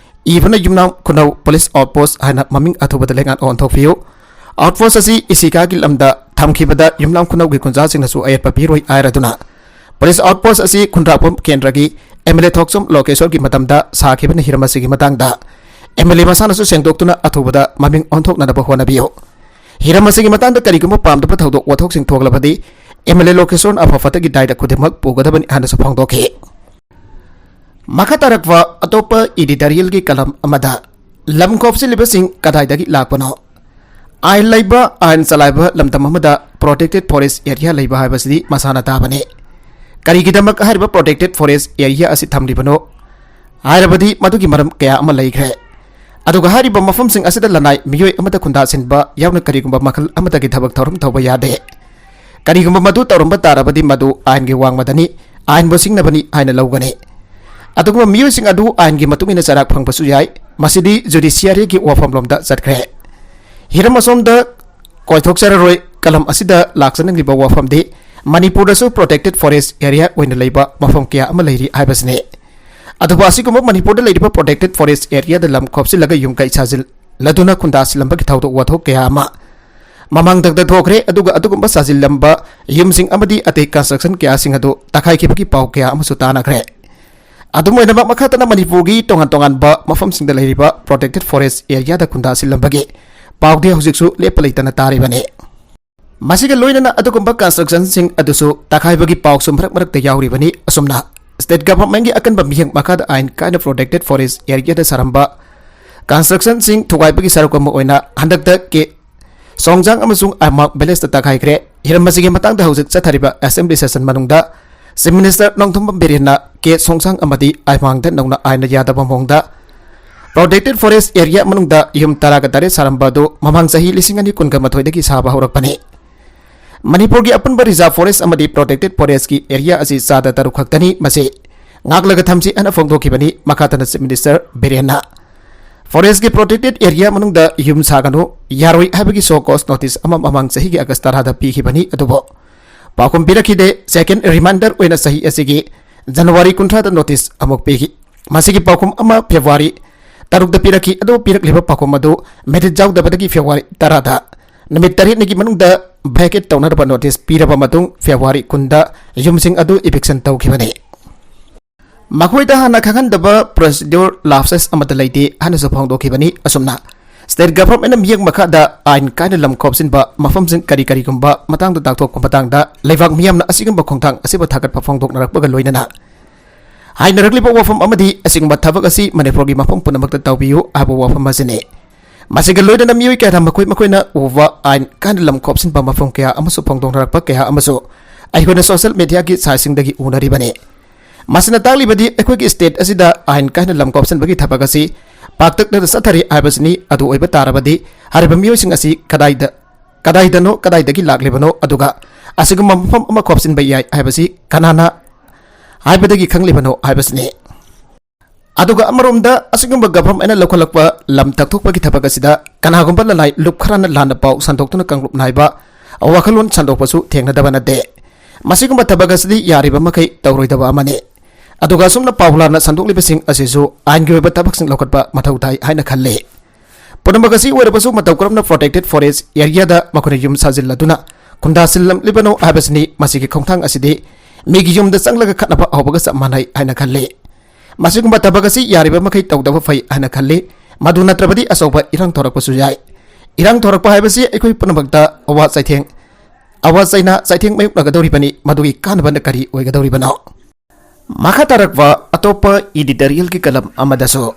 ꯏꯕꯅ ꯌꯨꯝꯅꯥꯝ ꯈꯨꯅꯧ ꯄꯨꯂꯤꯁ ꯑꯥꯎꯠꯄꯣꯁ ꯍꯥꯏꯅ ꯃꯃꯤꯡ ꯑꯊꯨꯕꯗ ꯂꯩꯉꯥꯛ ꯑꯣꯟꯊꯣꯛꯄꯤꯌꯨ꯫ ꯑꯥꯎꯠꯄꯣꯁ ꯑꯁꯤ ꯏꯁꯤꯀꯥꯒꯤ ꯂꯝꯗ ꯊꯝꯈꯤꯕꯗ ꯌꯨꯝꯅꯥꯝ ꯈꯨꯅꯧꯒꯤ ꯈꯨꯟꯖꯥꯁꯤꯡꯅꯁꯨ ꯑꯌꯦꯠꯄ ꯄꯤꯔꯣꯏ ꯍꯥꯏꯔꯗꯨꯅ ꯄꯨꯂꯤꯁ ꯑꯥꯎꯠꯄꯣꯁ ꯑꯁꯤ ꯈꯨꯟꯗ꯭ꯔꯥꯛꯄꯝ ꯀꯦꯟꯗ꯭ꯔꯒꯤ ꯑꯦꯝ ꯑꯦꯜ ꯑꯦ ꯊꯣꯛꯆꯣꯝ ꯂꯣꯀꯦꯁꯣꯔꯒꯤ ꯃꯇꯝꯗ ꯁꯥꯈꯤꯕꯅ ꯍꯤꯔꯝ ꯑꯁꯤꯒꯤ ꯃꯇꯥꯡꯗ ꯑꯦꯝ ꯑꯦꯜ ꯑꯦ ꯃꯁꯥꯅꯁꯨ ꯁꯦꯡꯗꯣꯛꯇꯨꯅ ꯑꯊꯨꯕꯗ ꯃꯃꯤꯡ ꯑꯣꯟꯊꯣꯛꯅꯅꯕ ꯍꯣꯠꯅꯕꯤꯌꯨ꯫ ꯍꯤꯔꯝ ꯑꯁꯤꯒꯤ ꯃꯇꯥꯡꯗ ꯀꯔꯤꯒꯨꯝꯕ ꯄꯥꯝꯗꯕ ꯊꯧꯗꯣꯛ ꯋꯥꯊꯣꯛꯁꯤꯡ ꯊꯣꯛꯂꯕꯗꯤ ꯑꯦꯝ ꯑꯦꯜ ꯑꯦ ꯂꯣꯀꯦꯁꯣꯔꯅ ꯑꯐ ꯐꯠꯇꯒꯤ ꯗꯥꯏꯗ ꯈꯨꯗꯤꯡꯃꯛ ꯄꯨꯒꯗꯕꯅꯤ ꯍꯥꯏꯅꯁꯨ ꯐꯣꯡꯗꯣꯛꯈꯤ꯫ ꯃꯈꯥ ꯇꯥꯔꯛꯄ ꯑꯇꯣꯞꯄ ꯏꯗꯤꯇꯣꯔꯤꯌꯦꯜꯒꯤ ꯀꯂꯝ ꯑꯃꯗ ꯂꯝ ꯈꯣꯞꯆꯤꯜꯂꯤꯕꯁꯤꯡ ꯀꯗꯥꯏꯗꯒꯤ ꯂꯥꯛꯄꯅꯣ? ꯑꯥꯏꯟ ꯂꯩꯕ, ꯑꯥꯏꯟ ꯆꯂꯥꯏꯕ ꯂꯝꯗꯝ ꯑꯃꯗ ꯄ꯭ꯔꯣꯇꯦꯛꯇꯦꯗ ꯐꯣꯔꯦꯁ ꯑꯦꯔꯤꯌꯥ ꯂꯩꯕ ꯍꯥꯏꯕꯁꯤꯗꯤ ꯃꯁꯥꯅ ꯇꯥꯕꯅꯤ꯫ ꯀꯔꯤꯒꯤꯗꯃꯛ ꯍꯥꯏꯔꯤꯕ ꯄ꯭ꯔꯣꯇꯦꯛꯇꯦꯗ ꯐꯣꯔꯦꯁ ꯑꯦꯔꯤꯌꯥ ꯑꯁꯤ ꯊꯝꯂꯤꯕꯅꯣ ꯍꯥꯏꯔꯕꯗꯤ ꯃꯗꯨꯒꯤ ꯃꯔꯝ ꯀꯌꯥ ꯑꯃ ꯂꯩꯈ꯭ꯔꯦ꯫ ꯑꯗꯨꯒ ꯍꯥꯏꯔꯤꯕ ꯃꯐꯝꯁꯤꯡ ꯑꯁꯤꯗ ꯂꯅꯥꯏ ꯃꯤꯑꯣꯏ ꯑꯃꯠꯇ ꯈꯨꯟꯗꯥꯁꯤꯟꯕ ꯌꯥꯎꯅ ꯀꯔꯤꯒꯨꯝꯕ ꯃꯈꯜ ꯑꯃꯠꯇꯒꯤ ꯊꯕꯛ ꯊꯧꯔꯝ ꯇꯧꯕ ꯌꯥꯗꯦ꯫ ꯀꯔꯤꯒꯨꯝꯕ ꯃꯗꯨ ꯇꯧꯔꯝꯕ ꯇꯥꯔꯕꯗꯤ ꯃꯗꯨ ꯑꯥꯏꯟꯒꯤ ꯋꯥꯡꯃꯗꯅꯤ, ꯑꯥꯏꯟꯕꯨ ꯁꯤꯡꯅꯕꯅꯤ ꯍꯥꯏꯅ ꯂꯧꯒꯅꯤ꯫ ꯑꯗꯨꯒꯨꯝꯕ ꯃꯤꯑꯣꯏꯁꯤꯡ ꯑꯗꯨ ꯑꯥꯏꯟꯒꯤ ꯃꯇꯨꯡ ꯏꯟꯅ ꯆꯩꯔꯥꯛ ꯐꯪꯕꯁꯨ ꯌꯥꯏ꯫ ꯃꯁꯤꯗꯤ ꯖꯨꯗꯤꯁꯤꯌꯥꯔꯤꯒꯤ ꯋꯥꯐꯝꯂꯣꯝꯗ ꯆꯠꯈ꯭ꯔꯦ꯫ ꯍꯤꯔꯝ ꯑꯁꯣꯝꯗ ꯀꯣꯏꯊꯣꯛꯆꯔꯔꯣꯏ꯫ ꯀꯂꯝ ꯑꯁꯤꯗ ꯂꯥꯛꯆꯅꯤꯡꯂꯤꯕ ꯋꯥꯐꯝꯗꯤ ꯃꯅꯤꯄꯨꯔꯗꯁꯨ ꯄ꯭ꯔꯣꯇꯦꯛꯇꯦꯗ ꯐꯣꯔꯦꯁ ꯑꯦꯔꯤꯌꯥ ꯑꯣꯏꯅ ꯂꯩꯕ ꯃꯐꯝ ꯀꯌꯥ ꯑꯃ ꯂꯩꯔꯤ ꯍꯥꯏꯕꯁꯤꯅꯤ꯫ ꯑꯗꯨꯕꯨ ꯑꯁꯤꯒꯨꯝꯕ ꯃꯅꯤꯄꯨꯔꯗ ꯂꯩꯔꯤꯕ ꯄ꯭ꯔꯣꯇꯦꯛꯇꯦꯗ ꯐꯣꯔꯦꯁ ꯑꯦꯔꯤꯌꯥꯗ ꯂꯝ ꯈꯣꯞꯆꯤꯜꯂꯒ ꯌꯨꯝ ꯀꯩ ꯁꯥꯖꯤꯜꯂꯗꯨꯅ ꯈꯨꯟꯗꯥꯁꯤꯜꯂꯝꯕꯒꯤ ꯊꯧꯗꯣꯛ ꯋꯥꯊꯣꯛ ꯀꯌꯥ ꯑꯃ ꯃꯃꯥꯡꯗ ꯊꯣꯛꯈ꯭ꯔꯦ꯫ ꯑꯗꯨꯒ ꯑꯗꯨꯒꯨꯝꯕ ꯁꯥꯖꯤꯜꯂꯝꯕ ꯌꯨꯝꯁꯤꯡ ꯑꯃꯗꯤ ꯑꯇꯩ ꯀꯟꯁꯇ꯭ꯔꯛꯁꯟ ꯀꯌꯥꯁꯤꯡ ꯑꯗꯨ ꯇꯛꯈꯥꯏꯈꯤꯕꯒꯤ ꯄꯥꯎ ꯀꯌꯥ ꯑꯃꯁꯨ ꯇꯥꯅꯈ꯭ꯔꯦ꯫ ꯑꯗꯨꯝ ꯑꯣꯏꯅꯃꯛ, ꯃꯈꯥ ꯇꯥꯅ ꯃꯅꯤꯄꯨꯔꯒꯤ ꯇꯣꯉꯥꯟ ꯇꯣꯉꯥꯟꯕ ꯃꯐꯝꯁꯤꯡꯗ ꯂꯩꯔꯤꯕ ꯄ꯭ꯔꯣꯇꯦꯛꯇꯦꯗ ꯐꯣꯔꯦꯁ ꯑꯦꯔꯤꯌꯥꯗ ꯈꯨꯟꯗꯥꯁꯤꯜꯂꯝꯕꯒꯤ ꯄꯥꯎꯗꯤ ꯍꯧꯖꯤꯛꯁꯨ ꯂꯦꯞꯄ ꯂꯩꯇꯅ ꯇꯥꯔꯤꯕꯅꯤ꯫ ꯃꯁꯤꯒ ꯂꯣꯏꯅꯅ ꯑꯗꯨꯒꯨꯝꯕ ꯀꯟꯁꯇ꯭ꯔꯛꯁꯟꯁꯤꯡ ꯑꯗꯨꯁꯨ ꯇꯛꯈꯥꯏꯕꯒꯤ ꯄꯥꯎꯁꯨ ꯃꯔꯛ ꯃꯔꯛꯇ ꯌꯥꯎꯔꯤꯕꯅꯤ꯫ ꯑꯁꯨꯝꯅ ꯁ꯭ꯇꯦꯠ ꯒꯚꯔꯟꯃꯦꯟꯠꯀꯤ ꯑꯀꯟꯕ ꯃꯤꯠꯌꯦꯡ ꯃꯈꯥꯗ ꯑꯥꯏꯟ ꯀꯥꯏꯅ ꯄ꯭ꯔꯣꯇꯦꯛꯇꯦꯗ ꯐꯣꯔꯦꯁ ꯑꯦꯔꯤꯌꯥꯗ ꯁꯥꯔꯝꯕ ꯀꯟꯁꯇ꯭ꯔꯛꯁꯟꯁꯤꯡ ꯊꯨꯒꯥꯏꯕꯒꯤ ꯁꯔꯨꯛ ꯑꯃ ꯑꯣꯏꯅ ꯍꯟꯗꯛꯇ ꯀꯦ ꯁꯣꯡꯖꯥꯡ ꯑꯃꯁꯨꯡ ꯑꯥꯏꯃꯥꯡ ꯚꯤꯂꯦꯖꯇ ꯇꯛꯈꯥꯏꯈ꯭ꯔꯦ꯫ ꯍꯤꯔꯝ ꯑꯁꯤꯒꯤ ꯃꯇꯥꯡꯗ ꯍꯧꯖꯤꯛ ꯆꯠꯊꯔꯤꯕ ꯑꯦꯁꯦꯝꯕ꯭ꯂꯤ ꯁꯦꯁꯟ ꯃꯅꯨꯡꯗ ꯆꯤꯐ ꯃꯤꯅꯤꯁꯇꯔ ꯅꯣꯡꯊꯣꯝꯕꯝ ꯕꯤꯔꯦꯟꯅ ꯀꯦ ꯁꯣꯡꯖꯥꯡ ꯑꯃꯗꯤ ꯑꯥꯏꯃꯥꯡꯗ ꯅꯧꯅ ꯑꯥꯏꯟꯅ ꯌꯥꯗꯕ ꯃꯑꯣꯡꯗ ꯄ꯭ꯔꯣꯇꯦꯛꯇꯦꯗ ꯐꯣꯔꯦꯁ ꯑꯦꯔꯤꯌꯥ ꯃꯅꯨꯡꯗ ꯌꯨꯝ ꯇꯔꯥꯒ ꯇꯔꯦꯠ ꯁꯥꯔꯝꯕ ꯑꯗꯨ ꯃꯃꯥꯡ ꯆꯍꯤ ꯂꯤꯁꯤꯡ ꯑꯅꯤ ꯀꯨꯟꯒ ꯃꯥꯊꯣꯏꯗꯒꯤ ꯁꯥꯕ ꯍꯧꯔꯛꯄꯅꯤ꯫ ꯃꯅꯤꯄꯨꯔꯒꯤ ꯑꯄꯨꯟꯕ reserve forest ꯑꯃꯗꯤ protected forestꯀꯤ area ꯑꯁꯤ ꯆꯥꯗ ꯇꯔꯨꯛ ꯈꯛꯇꯅꯤ, ꯃꯁꯤ ꯉꯥꯛꯂꯒ ꯊꯝꯁꯤ ꯍꯥꯏꯅ ꯐꯣꯡꯗꯣꯛꯈꯤꯕꯅꯤ ꯃꯈꯥ ꯇꯥꯅ Chief Minister ꯕꯤꯔꯦꯟꯅ꯫ Forestꯀꯤ protected area ꯃꯅꯨꯡꯗ ꯌꯨꯝ ꯁꯥꯒꯅꯨ, ꯌꯥꯔꯣꯏ ꯍꯥꯏꯕꯒꯤ show cause notice ꯑꯃ ꯃꯃꯥꯡ ꯆꯍꯤꯒꯤ August ꯇꯔꯥꯗ ꯄꯤꯈꯤꯕꯅꯤ, ꯑꯗꯨꯕꯨ ꯄꯥꯎꯈꯨꯝ ꯄꯤꯔꯛꯈꯤꯗꯦ꯫ Second reminder ꯑꯣꯏꯅ ꯆꯍꯤ ꯑꯁꯤꯒꯤ January ꯀꯨꯟꯊ꯭ꯔꯥꯗ notice ꯑꯃꯨꯛ ꯄꯤꯈꯤ꯫ ꯃꯁꯤꯒꯤ ꯄꯥꯎꯈꯨꯝ ꯑꯃ February ꯇꯔꯨꯛꯇ ꯄꯤꯔꯛꯈꯤ, ꯑꯗꯨ ꯄꯤꯔꯛꯂꯤꯕ ꯄꯥꯎꯈꯨꯝ ꯑꯗꯨ merit ꯌꯥꯎꯗꯕꯗꯒꯤ February ꯇꯔꯥꯗ ꯅꯨꯃꯤꯠ ꯇꯔꯦꯠꯅꯤꯒꯤ ꯃꯅꯨꯡꯗ vacate ꯇꯧꯅꯅꯕ notice ꯄꯤꯔꯕ ꯃꯇꯨꯡ February ꯀꯨꯟꯗ ꯌꯨꯝꯁꯤꯡ ꯑꯗꯨ eviction ꯇꯧꯈꯤꯕꯅꯤ꯫ ꯃꯈꯣꯏꯗ ꯍꯥꯟꯅ ꯈꯪꯍꯟꯗꯕ procedure lapses ꯑꯃꯠꯇ ꯂꯩꯇꯦ ꯍꯥꯏꯅꯁꯨ ꯐꯣꯡꯗꯣꯛꯈꯤꯕꯅꯤ꯫ ꯑꯁꯨꯝꯅ state governmentꯅ ꯃꯤꯠꯌꯦꯡ ꯃꯈꯥꯗ ꯑꯥꯏꯟ ꯀꯥꯏꯅ ꯂꯝ ꯈꯣꯞꯆꯤꯟꯕ ꯃꯐꯝꯁꯤꯡ ꯀꯔꯤ ꯀꯔꯤꯒꯨꯝꯕ ꯃꯇꯥꯡꯗ ꯇꯥꯛꯊꯣꯛꯄ ꯃꯇꯥꯡꯗ ꯂꯩꯕꯥꯛ ꯃꯤꯌꯥꯝꯅ ꯑꯁꯤꯒꯨꯝꯕ ꯈꯣꯡꯊꯥꯡ ꯑꯁꯤꯕꯨ ꯊꯥꯒꯠꯄ ꯐꯣꯡꯗꯣꯛꯅꯔꯛꯄꯒ ꯂꯣꯏꯅꯅ ꯍꯥꯏꯅꯔꯛꯂꯤꯕ ꯋꯥꯐꯝ ꯑꯃꯗꯤ ꯑꯁꯤꯒꯨꯝꯕ ꯊꯕꯛ ꯑꯁꯤ ꯃꯅꯤꯄꯨꯔꯒꯤ ꯃꯐꯝ ꯄꯨꯝꯅꯃꯛꯇ ꯇꯧꯕꯤꯌꯨ ꯍꯥꯏꯕ ꯋꯥꯐꯝ ꯑꯁꯤꯅꯤ꯫ ꯃꯁꯤꯒ ꯂꯣꯏꯅꯅ ꯃꯤꯑꯣꯏ ꯀꯌꯥꯅ ꯃꯈꯣꯏ ꯃꯈꯣꯏꯅ ꯎꯕ ꯑꯥꯏꯟ ꯀꯥꯏꯅ ꯂꯝ ꯈꯣꯞꯆꯤꯟꯕ ꯃꯐꯝ ꯀꯌꯥ ꯑꯃꯁꯨ ꯐꯣꯡꯗꯣꯛꯅꯔꯛꯄ ꯀꯌꯥ ꯑꯃꯁꯨ ꯑꯩꯈꯣꯏꯅ social mediaꯒꯤ ꯁꯥꯏꯠꯁꯤꯡꯗꯒꯤ ꯎꯅꯔꯤꯕꯅꯤ꯫ ꯃꯁꯤꯅ ꯇꯥꯛꯂꯤꯕꯗꯤ ꯑꯩꯈꯣꯏꯒꯤ state ꯑꯁꯤꯗ ꯑꯥꯏꯟ ꯀꯥꯏꯅ ꯂꯝ ꯈꯣꯞꯆꯤꯟꯕꯒꯤ ꯊꯕꯛ ꯑꯁꯤ ꯄꯥꯛꯇꯛꯅꯅ ꯆꯠꯊꯔꯤ ꯍꯥꯏꯕꯁꯤꯅꯤ꯫ ꯑꯗꯨ ꯑꯣꯏꯕ ꯇꯥꯔꯕꯗꯤ ꯍꯥꯏꯔꯤꯕ ꯃꯤꯑꯣꯏꯁꯤꯡ ꯑꯁꯤ ꯀꯗꯥꯏꯗ, ꯀꯗꯥꯏꯗꯅꯣ, ꯀꯗꯥꯏꯗꯒꯤ ꯂꯥꯛꯂꯤꯕꯅꯣ, ꯑꯗꯨꯒ ꯑꯁꯤꯒꯨꯝꯕ ꯃꯐꯝ ꯑꯃ ꯈꯣꯞꯆꯤꯟꯕ ꯌꯥꯏ ꯍꯥꯏꯕꯁꯤ ꯀꯅꯥꯅ ꯍꯥꯏꯕꯗꯒꯤ ꯈꯪꯂꯤꯕꯅꯣ ꯍꯥꯏꯕꯁꯤꯅꯤ꯫ ꯑꯗꯨꯒ ꯑꯃꯔꯣꯝꯗ ꯑꯁꯤꯒꯨꯝꯕ governmentꯅ ꯂꯧꯈꯠꯂꯛꯄ ꯂꯝ ꯇꯛꯊꯣꯛꯄꯒꯤ ꯊꯕꯛ ꯑꯁꯤꯗ ꯀꯅꯥꯒꯨꯝꯕ ꯂꯅꯥꯏ ꯂꯨꯞ ꯈꯔꯅ ꯂꯥꯟꯅ ꯄꯥꯎ ꯁꯟꯗꯣꯛꯇꯨꯅ ꯀꯥꯡꯂꯨꯞ ꯅꯥꯏꯕ ꯋꯥꯈꯜꯂꯣꯟ ꯁꯟꯗꯣꯛꯄꯁꯨ ꯊꯦꯡꯅꯗꯕ ꯅꯠꯇꯦ꯫ ꯃꯁꯤꯒꯨꯝꯕ ꯊꯕꯛ ꯑꯁꯤꯗꯤ ꯌꯥꯔꯤꯕ ꯃꯈꯩ ꯇꯧꯔꯣꯏꯗꯕ ꯑꯃꯅꯤ꯫ ꯑꯗꯨꯒ ꯑꯁꯨꯝꯅ ꯄꯥꯎ ꯂꯥꯟꯅ ꯁꯟꯗꯣꯛꯂꯤꯕꯁꯤꯡ ꯑꯁꯤꯁꯨ ꯑꯥꯏꯟꯒꯤ ꯑꯣꯏꯕ ꯊꯕꯛꯁꯤꯡ ꯂꯧꯈꯠꯄ ꯃꯊꯧ ꯇꯥꯏ ꯍꯥꯏꯅ ꯈꯜꯂꯤ꯫ ꯄꯨꯝꯅꯃꯛ ꯑꯁꯤ ꯑꯣꯏꯔꯕꯁꯨ ꯃꯇꯧ ꯀꯔꯝꯅ protected forest areaꯗ ꯃꯈꯣꯏꯅ ꯌꯨꯝ ꯁꯥꯖꯤꯜꯂꯗꯨꯅ ꯈꯨꯟꯗꯥꯁꯤꯜꯂꯝꯂꯤꯕꯅꯣ ꯍꯥꯏꯕꯁꯤꯅꯤ꯫ ꯃꯁꯤꯒꯤ ꯈꯣꯡꯊꯥꯡ ꯑꯁꯤꯗꯤ ꯃꯤꯒꯤ ꯌꯨꯝꯗ ꯆꯪꯂꯒ ꯈꯠꯅꯕ ꯍꯧꯕꯒ ꯆꯞ ꯃꯥꯟꯅꯩ ꯍꯥꯏꯅ ꯈꯜꯂꯤ꯫ ꯃꯁꯤꯒꯨꯝꯕ ꯊꯕꯛ ꯑꯁꯤ ꯌꯥꯔꯤꯕ ꯃꯈꯩ ꯇꯧꯗꯕ ꯐꯩ ꯍꯥꯏꯅ ꯈꯜꯂꯤ꯫ ꯃꯗꯨ ꯅꯠꯇ꯭ꯔꯕꯗꯤ ꯑꯆꯧꯕ ꯏꯔꯥꯡ ꯊꯣꯔꯛꯄꯁꯨ ꯌꯥꯏ꯫ ꯏꯔꯥꯡ ꯊꯣꯔꯛꯄ ꯍꯥꯏꯕꯁꯤ ꯑꯩꯈꯣꯏ ꯄꯨꯝꯅꯃꯛꯇ ꯑꯋꯥ ꯆꯩꯊꯦꯡ, ꯑꯋꯥ ꯆꯩꯅꯥ ꯆꯩꯊꯦꯡ ꯃꯥꯌꯣꯛꯅꯒꯗꯧꯔꯤꯕꯅꯤ꯫ ꯃꯗꯨꯒꯤ ꯀꯥꯟꯅꯕꯅ ꯀꯔꯤ ꯑꯣꯏꯒꯗꯧꯔꯤꯕꯅꯣ? ꯃꯈꯥ ꯇꯥꯔꯛꯄ ꯑꯇꯣꯞꯄ editorialꯒꯤ ꯀꯂꯝ ꯑꯃꯗꯁꯨ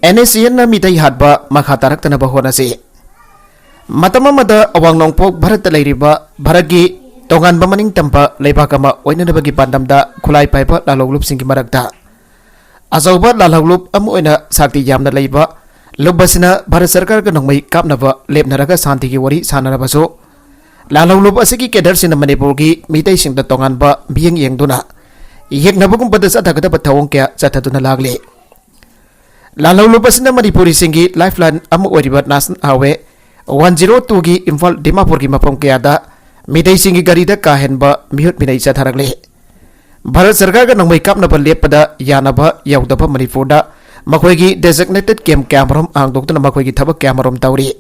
NSCNꯅ ꯃꯤꯇꯩ ꯍꯥꯠꯄ ꯃꯈꯥ ꯇꯥꯔꯛꯇꯅꯕ ꯍꯣꯠꯅꯁꯤ꯫ ꯃꯇꯝ ꯑꯃꯗ ꯑꯋꯥꯡ ꯅꯣꯡꯄꯣꯛ ꯚꯥꯔꯠꯇ ꯂꯩꯔꯤꯕ ꯚꯥꯔꯠꯀꯤ ꯇꯣꯉꯥꯟꯕ ꯃꯅꯤꯡ ꯇꯝꯕ ꯂꯩꯕꯥꯛ ꯑꯃ ꯑꯣꯏꯅꯅꯕꯒꯤ ꯄꯥꯟꯗꯝꯗ ꯈꯨꯠꯂꯥꯏ ꯄꯥꯏꯕ ꯂꯥꯜꯍꯧꯂꯨꯞꯁꯤꯡꯒꯤ ꯃꯔꯛꯇ ꯑꯆꯧꯕ ꯂꯥꯜꯍꯧꯂꯨꯞ ꯑꯃ ꯑꯣꯏꯅ ꯁꯛꯇꯤ ꯌꯥꯝꯅ ꯂꯩꯕ ꯂꯨꯞ ꯑꯁꯤꯅ ꯚꯥꯔꯠ ꯁꯔꯀꯥꯔꯒ ꯅꯣꯡꯃꯩ ꯀꯥꯞꯅꯕ ꯂꯦꯞꯅꯔꯒ ꯁꯥꯟꯇꯤꯒꯤ ꯋꯥꯔꯤ ꯁꯥꯟꯅꯔꯕꯁꯨ, ꯂꯥꯜꯍꯧꯂꯨꯞ ꯑꯁꯤꯒꯤ cadreꯁꯤꯡꯅ ꯃꯅꯤꯄꯨꯔꯒꯤ ꯃꯤꯇꯩꯁꯤꯡꯗ ꯇꯣꯉꯥꯟꯕ ꯃꯤꯠꯌꯦꯡ ꯌꯦꯡꯗꯨꯅ ꯌꯦꯛꯅꯕꯒꯨꯝꯕꯗ ꯆꯠꯊꯒꯗꯕ ꯊꯧꯑꯣꯡ ꯀꯌꯥ ꯆꯠꯊꯗꯨꯅ ꯂꯥꯛꯂꯤ꯫ ꯂꯥꯜꯍꯧꯂꯨꯞ ꯑꯁꯤꯅ ꯃꯅꯤꯄꯨꯔꯤꯁꯤꯡꯒꯤ lifeline ꯑꯃ ꯑꯣꯏꯔꯤꯕ National Highway one zero twoꯒꯤ Imphal ꯗꯤꯃꯥꯄꯨꯔꯒꯤ ꯃꯐꯝ ꯀꯌꯥꯗ ꯃꯤꯇꯩꯁꯤꯡꯒꯤ ꯒꯥꯔꯤꯗ ꯀꯥ ꯍꯦꯟꯕ ꯃꯤꯍꯨꯠ ꯃꯤꯅꯩ ꯆꯠꯊꯔꯛꯂꯤ꯫ ꯚꯥꯔꯠ ꯁꯔꯀꯥꯔꯒ ꯅꯣꯡꯃꯩ ꯀꯥꯞꯅꯕ ꯂꯦꯞꯄꯗ ꯌꯥꯅꯕ ꯌꯧꯗꯕ ꯃꯅꯤꯄꯨꯔꯗ ꯃꯈꯣꯏꯒꯤ designated camp ꯀꯌꯥꯃꯔꯨꯝ ꯍꯥꯡꯗꯣꯛꯇꯨꯅ ꯃꯈꯣꯏꯒꯤ ꯊꯕꯛ ꯀꯌꯥꯃꯔꯨꯝ ꯇꯧꯔꯤ꯫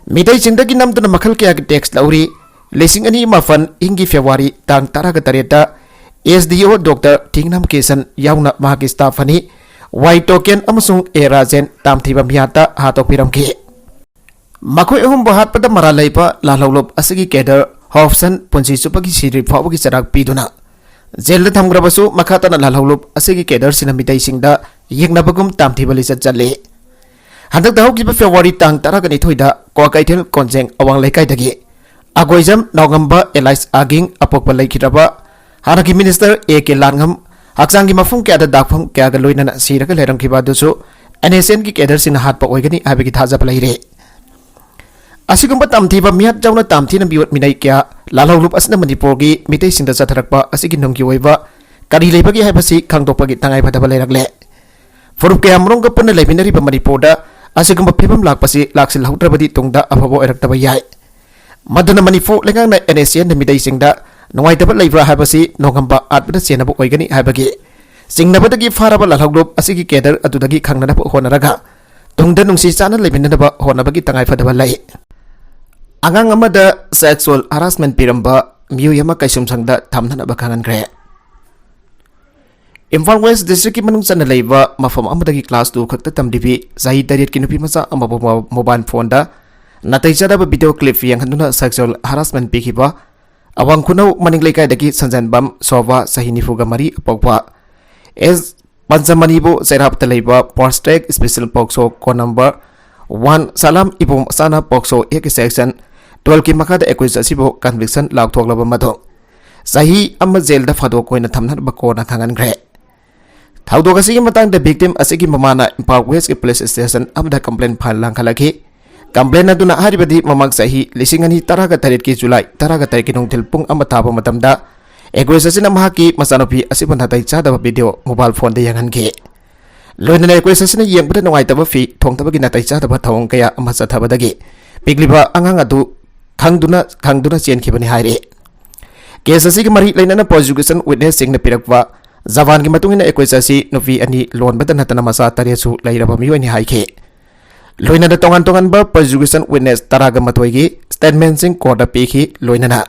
ꯃꯤꯇꯩꯁꯤꯡꯗꯒꯤ ꯅꯝꯗꯨꯅ ꯃꯈꯜ ꯀꯌꯥꯒꯤ tax ꯂꯧꯔꯤ꯫ ꯂꯤꯁꯤꯡ ꯑꯅꯤ ꯃꯥꯄꯟ ꯏꯪꯒꯤ February ꯇꯥꯡ ꯇꯔꯥꯒ ꯇꯔꯦꯠꯇ S D O Doctor ꯊꯤꯡꯅꯝ Kisan ꯌꯥꯎꯅ ꯃꯍꯥꯛꯀꯤ staff ꯑꯅꯤ Y Token ꯑꯃꯁꯨꯡ A Rajen ꯇꯥꯝꯊꯤꯕ ꯃꯤꯌꯥꯠꯇ ꯍꯥꯠꯇꯣꯛꯄꯤꯔꯝꯈꯤ꯫ ꯃꯈꯣꯏ ꯑꯍꯨꯝꯕꯨ ꯍꯥꯠꯄꯗ ꯃꯔꯥꯜ ꯂꯩꯕ ꯂꯥꯜꯍꯧꯂꯨꯞ ꯑꯁꯤꯒꯤ cadre ꯍꯣꯞꯁꯟ ꯄꯨꯟꯁꯤ ꯆꯨꯞꯄꯒꯤ ꯁꯤꯗ꯭ꯔꯤ ꯐꯥꯎꯕꯒꯤ ꯆꯩꯔꯥꯛ ꯄꯤꯗꯨꯅ ꯖꯦꯜꯗ ꯊꯝꯈ꯭ꯔꯕꯁꯨ, ꯃꯈꯥ ꯇꯥꯅ ꯂꯥꯜꯍꯧꯂꯨꯞ ꯑꯁꯤꯒꯤ cadreꯁꯤꯡꯅ ꯃꯤꯇꯩꯁꯤꯡꯗ ꯌꯦꯛꯅꯕꯒꯨꯝ ꯇꯥꯝꯊꯤꯕ ꯂꯤꯆꯠ ꯆꯠꯂꯤ꯫ ꯍꯟꯗꯛꯇ ꯍꯧꯈꯤꯕ February ꯇꯥꯡ ꯇꯔꯥꯒ ꯅꯤꯊꯣꯏꯗ ꯀ꯭ꯋꯥꯀꯩꯊꯦꯜ ꯀꯣꯟꯖꯦꯡ ꯑꯋꯥꯡ ꯂꯩꯀꯥꯏꯗꯒꯤ ꯑꯒꯣꯏꯖꯝ ꯅꯥꯎꯉꯝꯕ alias ꯑꯥꯒꯤꯡ ꯑꯄꯣꯛꯄ ꯂꯩꯈꯤꯗ꯭ꯔꯕ ꯍꯥꯟꯅꯒꯤ minister A K ꯂꯥꯟꯉꯝ ꯍꯛꯆꯥꯡꯒꯤ ꯃꯐꯝ ꯀꯌꯥꯗ ꯗꯥꯛꯐꯝ ꯀꯌꯥꯒ ꯂꯣꯏꯅꯅ ꯁꯤꯔꯒ ꯂꯩꯔꯝꯈꯤꯕ ꯑꯗꯨꯁꯨ N S N ꯒꯤ cadreꯁꯤꯡꯅ ꯍꯥꯠꯄ ꯑꯣꯏꯒꯅꯤ ꯍꯥꯏꯕꯒꯤ ꯊꯥꯖꯕ ꯂꯩꯔꯦ꯫ ꯑꯁꯤꯒꯨꯝꯕ ꯇꯝꯊꯤꯕ ꯃꯤꯍꯥꯠ ꯌꯥꯎꯅ ꯇꯥꯝꯊꯤꯅ ꯃꯤꯑꯣꯠ ꯃꯤꯅꯩ ꯀꯌꯥ ꯂꯥꯜꯍꯧꯂꯨꯞ ꯑꯁꯤꯅ ꯃꯅꯤꯄꯨꯔꯒꯤ ꯃꯤꯇꯩꯁꯤꯡꯗ ꯆꯠꯊꯔꯛꯄ ꯑꯁꯤꯒꯤ ꯅꯨꯡꯒꯤ ꯑꯣꯏꯕ ꯀꯔꯤ ꯂꯩꯕꯒꯦ ꯍꯥꯏꯕꯁꯤ ꯈꯪꯗꯣꯛꯄꯒꯤ ꯇꯉꯥꯏꯐꯗꯕ ꯂꯩꯔꯛꯂꯦ꯫ ꯐꯨꯔꯨꯞ ꯀꯌꯥꯃꯔꯨꯝꯒ ꯄꯨꯟꯅ ꯂꯩꯃꯤꯟꯅꯔꯤꯕ ꯃꯅꯤꯄꯨꯔꯗ ꯑꯁꯤꯒꯨꯝꯕ ꯐꯤꯕꯝ ꯂꯥꯛꯄꯁꯤ ꯂꯥꯛꯁꯤꯜꯍꯧꯗ꯭ꯔꯕꯗꯤ ꯇꯨꯡꯗ ꯑꯐꯕ ꯑꯣꯏꯔꯛꯇꯕ ꯌꯥꯏ꯫ ꯃꯗꯨꯅ ꯃꯅꯤꯄꯨꯔ ꯂꯩꯉꯥꯛꯅ N S N ꯅ ꯃꯤꯇꯩꯁꯤꯡꯗ ꯅꯨꯡꯉꯥꯏꯇꯕ ꯂꯩꯕ꯭ꯔꯥ ꯍꯥꯏꯕꯁꯤ ꯅꯣꯡꯉꯝꯕ ꯑꯥꯠꯄꯗ ꯆꯦꯟꯅꯕ ꯑꯣꯏꯒꯅꯤ ꯍꯥꯏꯕꯒꯤ ꯆꯤꯡꯅꯕꯗꯒꯤ ꯐꯥꯔꯕ ꯂꯥꯜꯍꯧꯂꯨꯞ ꯑꯁꯤꯒꯤ cadre ꯑꯗꯨꯗꯒꯤ ꯈꯪꯅꯅꯕ ꯍꯣꯠꯅꯔꯒ ꯇꯨꯡꯗ ꯅꯨꯡꯁꯤ ꯆꯥꯟꯅ ꯂꯩꯃꯤꯟꯅꯅꯕ ꯍꯣꯠꯅꯕꯒꯤ ꯇꯉꯥꯏꯐꯗꯕ ꯂꯩ꯫ ꯑꯉꯥꯡ ꯑꯃꯗ sexual harassment ꯄꯤꯔꯝꯕ ꯃꯤꯑꯣꯏ ꯑꯃ ꯀꯩꯁꯨꯝꯁꯪꯗ ꯊꯝꯅꯅꯕ ꯈꯪꯍꯟꯈ꯭ꯔꯦ꯫ ꯏꯝꯐꯥꯜ West Districtꯀꯤ ꯃꯅꯨꯡ ꯆꯟꯅ ꯂꯩꯕ ꯃꯐꯝ ꯑꯃꯗꯒꯤ class two ꯈꯛꯇ ꯇꯝꯂꯤꯕꯤ ꯆꯍꯤ ꯇꯔꯦꯠꯀꯤ ꯅꯨꯄꯤ ꯃꯆꯥ ꯑꯃꯕꯨ mo-, mobile phoneꯗ ꯅꯥꯇꯩ ꯆꯥꯗꯕ video clip ꯌꯦꯡꯍꯟꯗꯨꯅ sexual harassment ꯄꯤꯈꯤꯕ ꯑꯋꯥꯡ ꯈꯨꯅꯧ ꯃꯅꯤꯡ ꯂꯩꯀꯥꯏꯗꯒꯤ ꯁꯟꯖꯟꯕꯝ ꯁꯣꯚꯥ, ꯆꯍꯤ ꯅꯤꯐꯨꯒ ꯃꯔꯤ, ꯑꯄꯣꯛꯄ ꯑꯦꯁ ꯄꯟꯆꯃꯅꯤꯕꯨ ꯆꯩꯔꯥꯞꯇ ꯂꯩꯕ Fast Track Special POCSO code number one ꯁꯂꯥꯝ ꯏꯕꯣꯝ ꯃꯆꯥꯅ POCSO Act section twelveꯀꯤ ꯃꯈꯥꯗ accused ꯑꯁꯤꯕꯨ conviction ꯂꯥꯎꯊꯣꯛꯂꯕ ꯃꯇꯨꯡ ꯆꯍꯤ ꯑꯃ ꯖꯦꯜꯗ ꯐꯥꯗꯣꯛ ꯑꯣꯏꯅ ꯊꯝꯅꯅꯕ courtꯅ ꯈꯪꯍꯟꯈ꯭ꯔꯦ꯫ ꯊꯧꯗꯣꯛ ꯑꯁꯤꯒꯤ ꯃꯇꯥꯡꯗ victim ꯑꯁꯤꯒꯤ ꯃꯃꯥꯅ ꯏꯝꯐꯥꯜ Westꯀꯤ police station ꯑꯃꯗ complaint file ꯂꯥꯡꯈꯠꯂꯛꯈꯤ꯫ Complainant ꯑꯗꯨꯅ ꯍꯥꯏꯔꯤꯕꯗꯤ ꯃꯃꯥꯡ ꯆꯍꯤ ꯂꯤꯁꯤꯡ ꯑꯅꯤ ꯇꯔꯥꯒ ꯇꯔꯦꯠꯀꯤ ꯖꯨꯂꯥꯏ ꯇꯔꯥꯒ ꯇꯔꯦꯠꯀꯤ ꯅꯨꯡꯊꯤꯜ ꯄꯨꯡ ꯑꯃ ꯇꯥꯕ ꯃꯇꯝꯗ accuser ꯑꯁꯤꯅ ꯃꯍꯥꯛꯀꯤ ꯃꯆꯥꯅꯨꯄꯤ ꯑꯁꯤꯕꯨ ꯅꯥꯇꯩ ꯆꯥꯗꯕ video mobile phoneꯗ ꯌꯦꯡꯍꯟꯈꯤ꯫ ꯂꯣꯏꯅꯅ accuser ꯑꯁꯤꯅ ꯌꯦꯡꯕꯗ ꯅꯨꯡꯉꯥꯏꯇꯕ ꯐꯤ ꯊꯣꯡꯗꯕꯒꯤ ꯅꯥꯇꯩ ꯆꯥꯗꯕ ꯊꯧꯑꯣꯡ ꯀꯌꯥ ꯑꯃ ꯆꯠꯊꯕꯗꯒꯤ ꯄꯤꯛꯂꯤꯕ ꯑꯉꯥꯡ ꯑꯗꯨ ꯈꯪꯗꯨꯅ ꯈꯪꯗꯨꯅ ꯆꯦꯟꯈꯤꯕꯅꯤ ꯍꯥꯏꯔꯤ꯫ Case ꯑꯁꯤꯒꯤ ꯃꯔꯤ ꯂꯩꯅꯅ persecution witnessꯁꯤꯡꯅ ꯄꯤꯔꯛꯄ ꯖꯕꯥꯟꯒꯤ ꯃꯇꯨꯡ ꯏꯟꯅ accuser ꯑꯁꯤ ꯅꯨꯄꯤ ꯑꯅꯤ ꯂꯣꯟꯕꯗ ꯅꯠꯇꯅ ꯃꯆꯥ ꯇꯔꯦꯠꯁꯨ ꯂꯩꯔꯕ ꯃꯤꯑꯣꯏꯅꯤ ꯍꯥꯏꯈꯤ꯫ ꯂꯣꯏꯅꯅ ꯇꯣꯉꯥꯟ ꯇꯣꯉꯥꯟꯕ persecution witness ꯇꯔꯥꯒ ꯃꯥꯊꯣꯏꯒꯤ statementꯁꯤꯡ courtꯇ ꯄꯤꯈꯤ꯫ ꯂꯣꯏꯅꯅ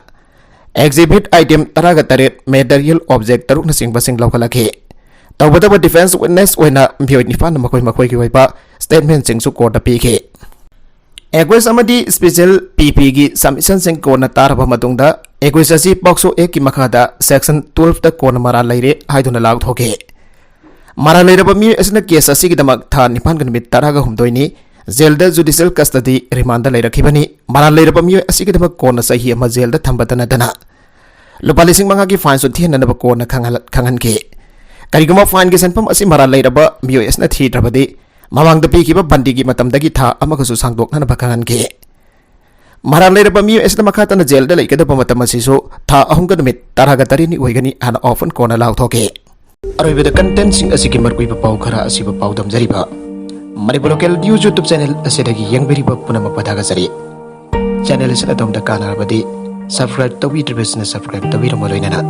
exhibit item ꯇꯔꯥꯒ ꯇꯔꯦꯠ, material object ꯇꯔꯨꯛꯅꯆꯤꯡꯕꯁꯤꯡ ꯂꯧꯈꯠꯂꯛꯈꯤ꯫ ꯇꯧꯕꯇꯕꯨ defence witness ꯑꯣꯏꯅ ꯃꯤꯑꯣꯏ ꯅꯤꯄꯥꯟꯅ ꯃꯈꯣꯏ ꯃꯈꯣꯏꯒꯤ ꯑꯣꯏꯕ statementꯁꯤꯡꯁꯨ courtꯇ ꯄꯤꯈꯤ꯫ Accused ꯑꯃꯗꯤ special PPꯒꯤ submissionꯁꯤꯡ courtꯅ ꯇꯥꯔꯕ ꯃꯇꯨꯡꯗ accused ꯑꯁꯤ POCSO Actꯀꯤ ꯃꯈꯥꯗ section twelveꯇ courtꯅ ꯃꯔꯥꯜ ꯂꯩꯔꯦ ꯍꯥꯏꯗꯨꯅ ꯂꯥꯎꯊꯣꯛꯈꯤ꯫ ꯃꯔꯥꯜ ꯂꯩꯔꯕ ꯃꯤꯑꯣꯏ ꯑꯁꯤꯅ case ꯑꯁꯤꯒꯤꯗꯃꯛ ꯊꯥ ꯅꯤꯄꯥꯟꯒ ꯅꯨꯃꯤꯠ ꯇꯔꯥꯒ ꯍꯨꯝꯗꯣꯏꯅꯤ jailꯗ judicial custody remandꯗ ꯂꯩꯔꯛꯈꯤꯕꯅꯤ꯫ ꯃꯔꯥꯜ ꯂꯩꯔꯕ ꯃꯤꯑꯣꯏ ꯑꯁꯤꯒꯤꯗꯃꯛ courtꯅ ꯆꯍꯤ ꯑꯃ jailꯗ ꯊꯝꯕꯇ ꯅꯠꯇꯅ ꯂꯨꯄꯥ ꯂꯤꯁꯤꯡ ꯃꯉꯥꯒꯤ fineꯁꯨ ꯊꯤꯍꯟꯅꯅꯕ courtꯅ ꯈꯪꯍꯜ-, ꯈꯪꯍꯟꯈꯤ꯫ ꯀꯔꯤꯒꯨꯝꯕ fineꯒꯤ ꯁꯦꯟꯐꯝ ꯑꯁꯤ ꯃꯔꯥꯜ ꯂꯩꯔꯕ ꯃꯤꯑꯣꯏ ꯑꯁꯤꯅ ꯊꯤꯗ꯭ꯔꯕꯗꯤ ꯃꯃꯥꯡꯗ ꯄꯤꯈꯤꯕ ꯕꯟꯗꯤꯒꯤ ꯃꯇꯝꯗꯒꯤ ꯊꯥ ꯑꯃꯒꯁꯨ ꯁꯥꯡꯗꯣꯛꯅꯅꯕ ꯈꯪꯍꯟꯈꯤ꯫ ꯃꯔꯥꯜ ꯂꯩꯔꯕ ꯃꯤꯑꯣꯏ ꯑꯁꯤꯅ ꯃꯈꯥ ꯇꯥꯅ jailꯗ ꯂꯩꯒꯗꯕ ꯃꯇꯝ ꯑꯁꯤꯁꯨ ꯊꯥ ꯑꯍꯨꯝꯒ ꯅꯨꯃꯤꯠ ꯇꯔꯥꯒ ꯇꯔꯦꯠꯅꯤ ꯑꯣꯏꯒꯅꯤ ꯍꯥꯏꯅ often courtꯅ ꯂꯥꯎꯊꯣꯛꯈꯤ꯫ ꯑꯔꯣꯏꯕꯗ contentꯁꯤꯡ ꯑꯁꯤꯒꯤ ꯃꯔꯨꯑꯣꯏꯕ ꯄꯥꯎ ꯈꯔ ꯑꯁꯤꯕꯨ ꯄꯥꯎꯗꯝꯖꯔꯤꯕ Manipur Local News YouTube channel ꯑꯁꯤꯗꯒꯤ ꯌꯦꯡꯕꯤꯔꯤꯕ ꯄꯨꯝꯅꯃꯛꯄꯨ ꯊꯥꯒꯠꯆꯔꯤ꯫ Channel ꯑꯁꯤꯅ ꯑꯗꯣꯝꯗ ꯀꯥꯟꯅꯔꯕꯗꯤ subscribe ꯇꯧꯕꯤꯗ꯭ꯔꯤꯕꯁꯤꯡꯅ subscribe ꯇꯧꯕꯤꯔꯝꯕ ꯂꯣꯏꯅꯅ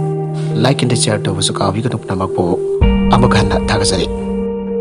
like and share ꯇꯧꯕꯁꯨ ꯀꯥꯎꯕꯤꯒꯅꯨ꯫ ꯄꯨꯝꯅꯃꯛꯄꯨ ꯑꯃꯨꯛ ꯍꯟꯅ ꯊꯥꯒꯠꯆꯔꯤ꯫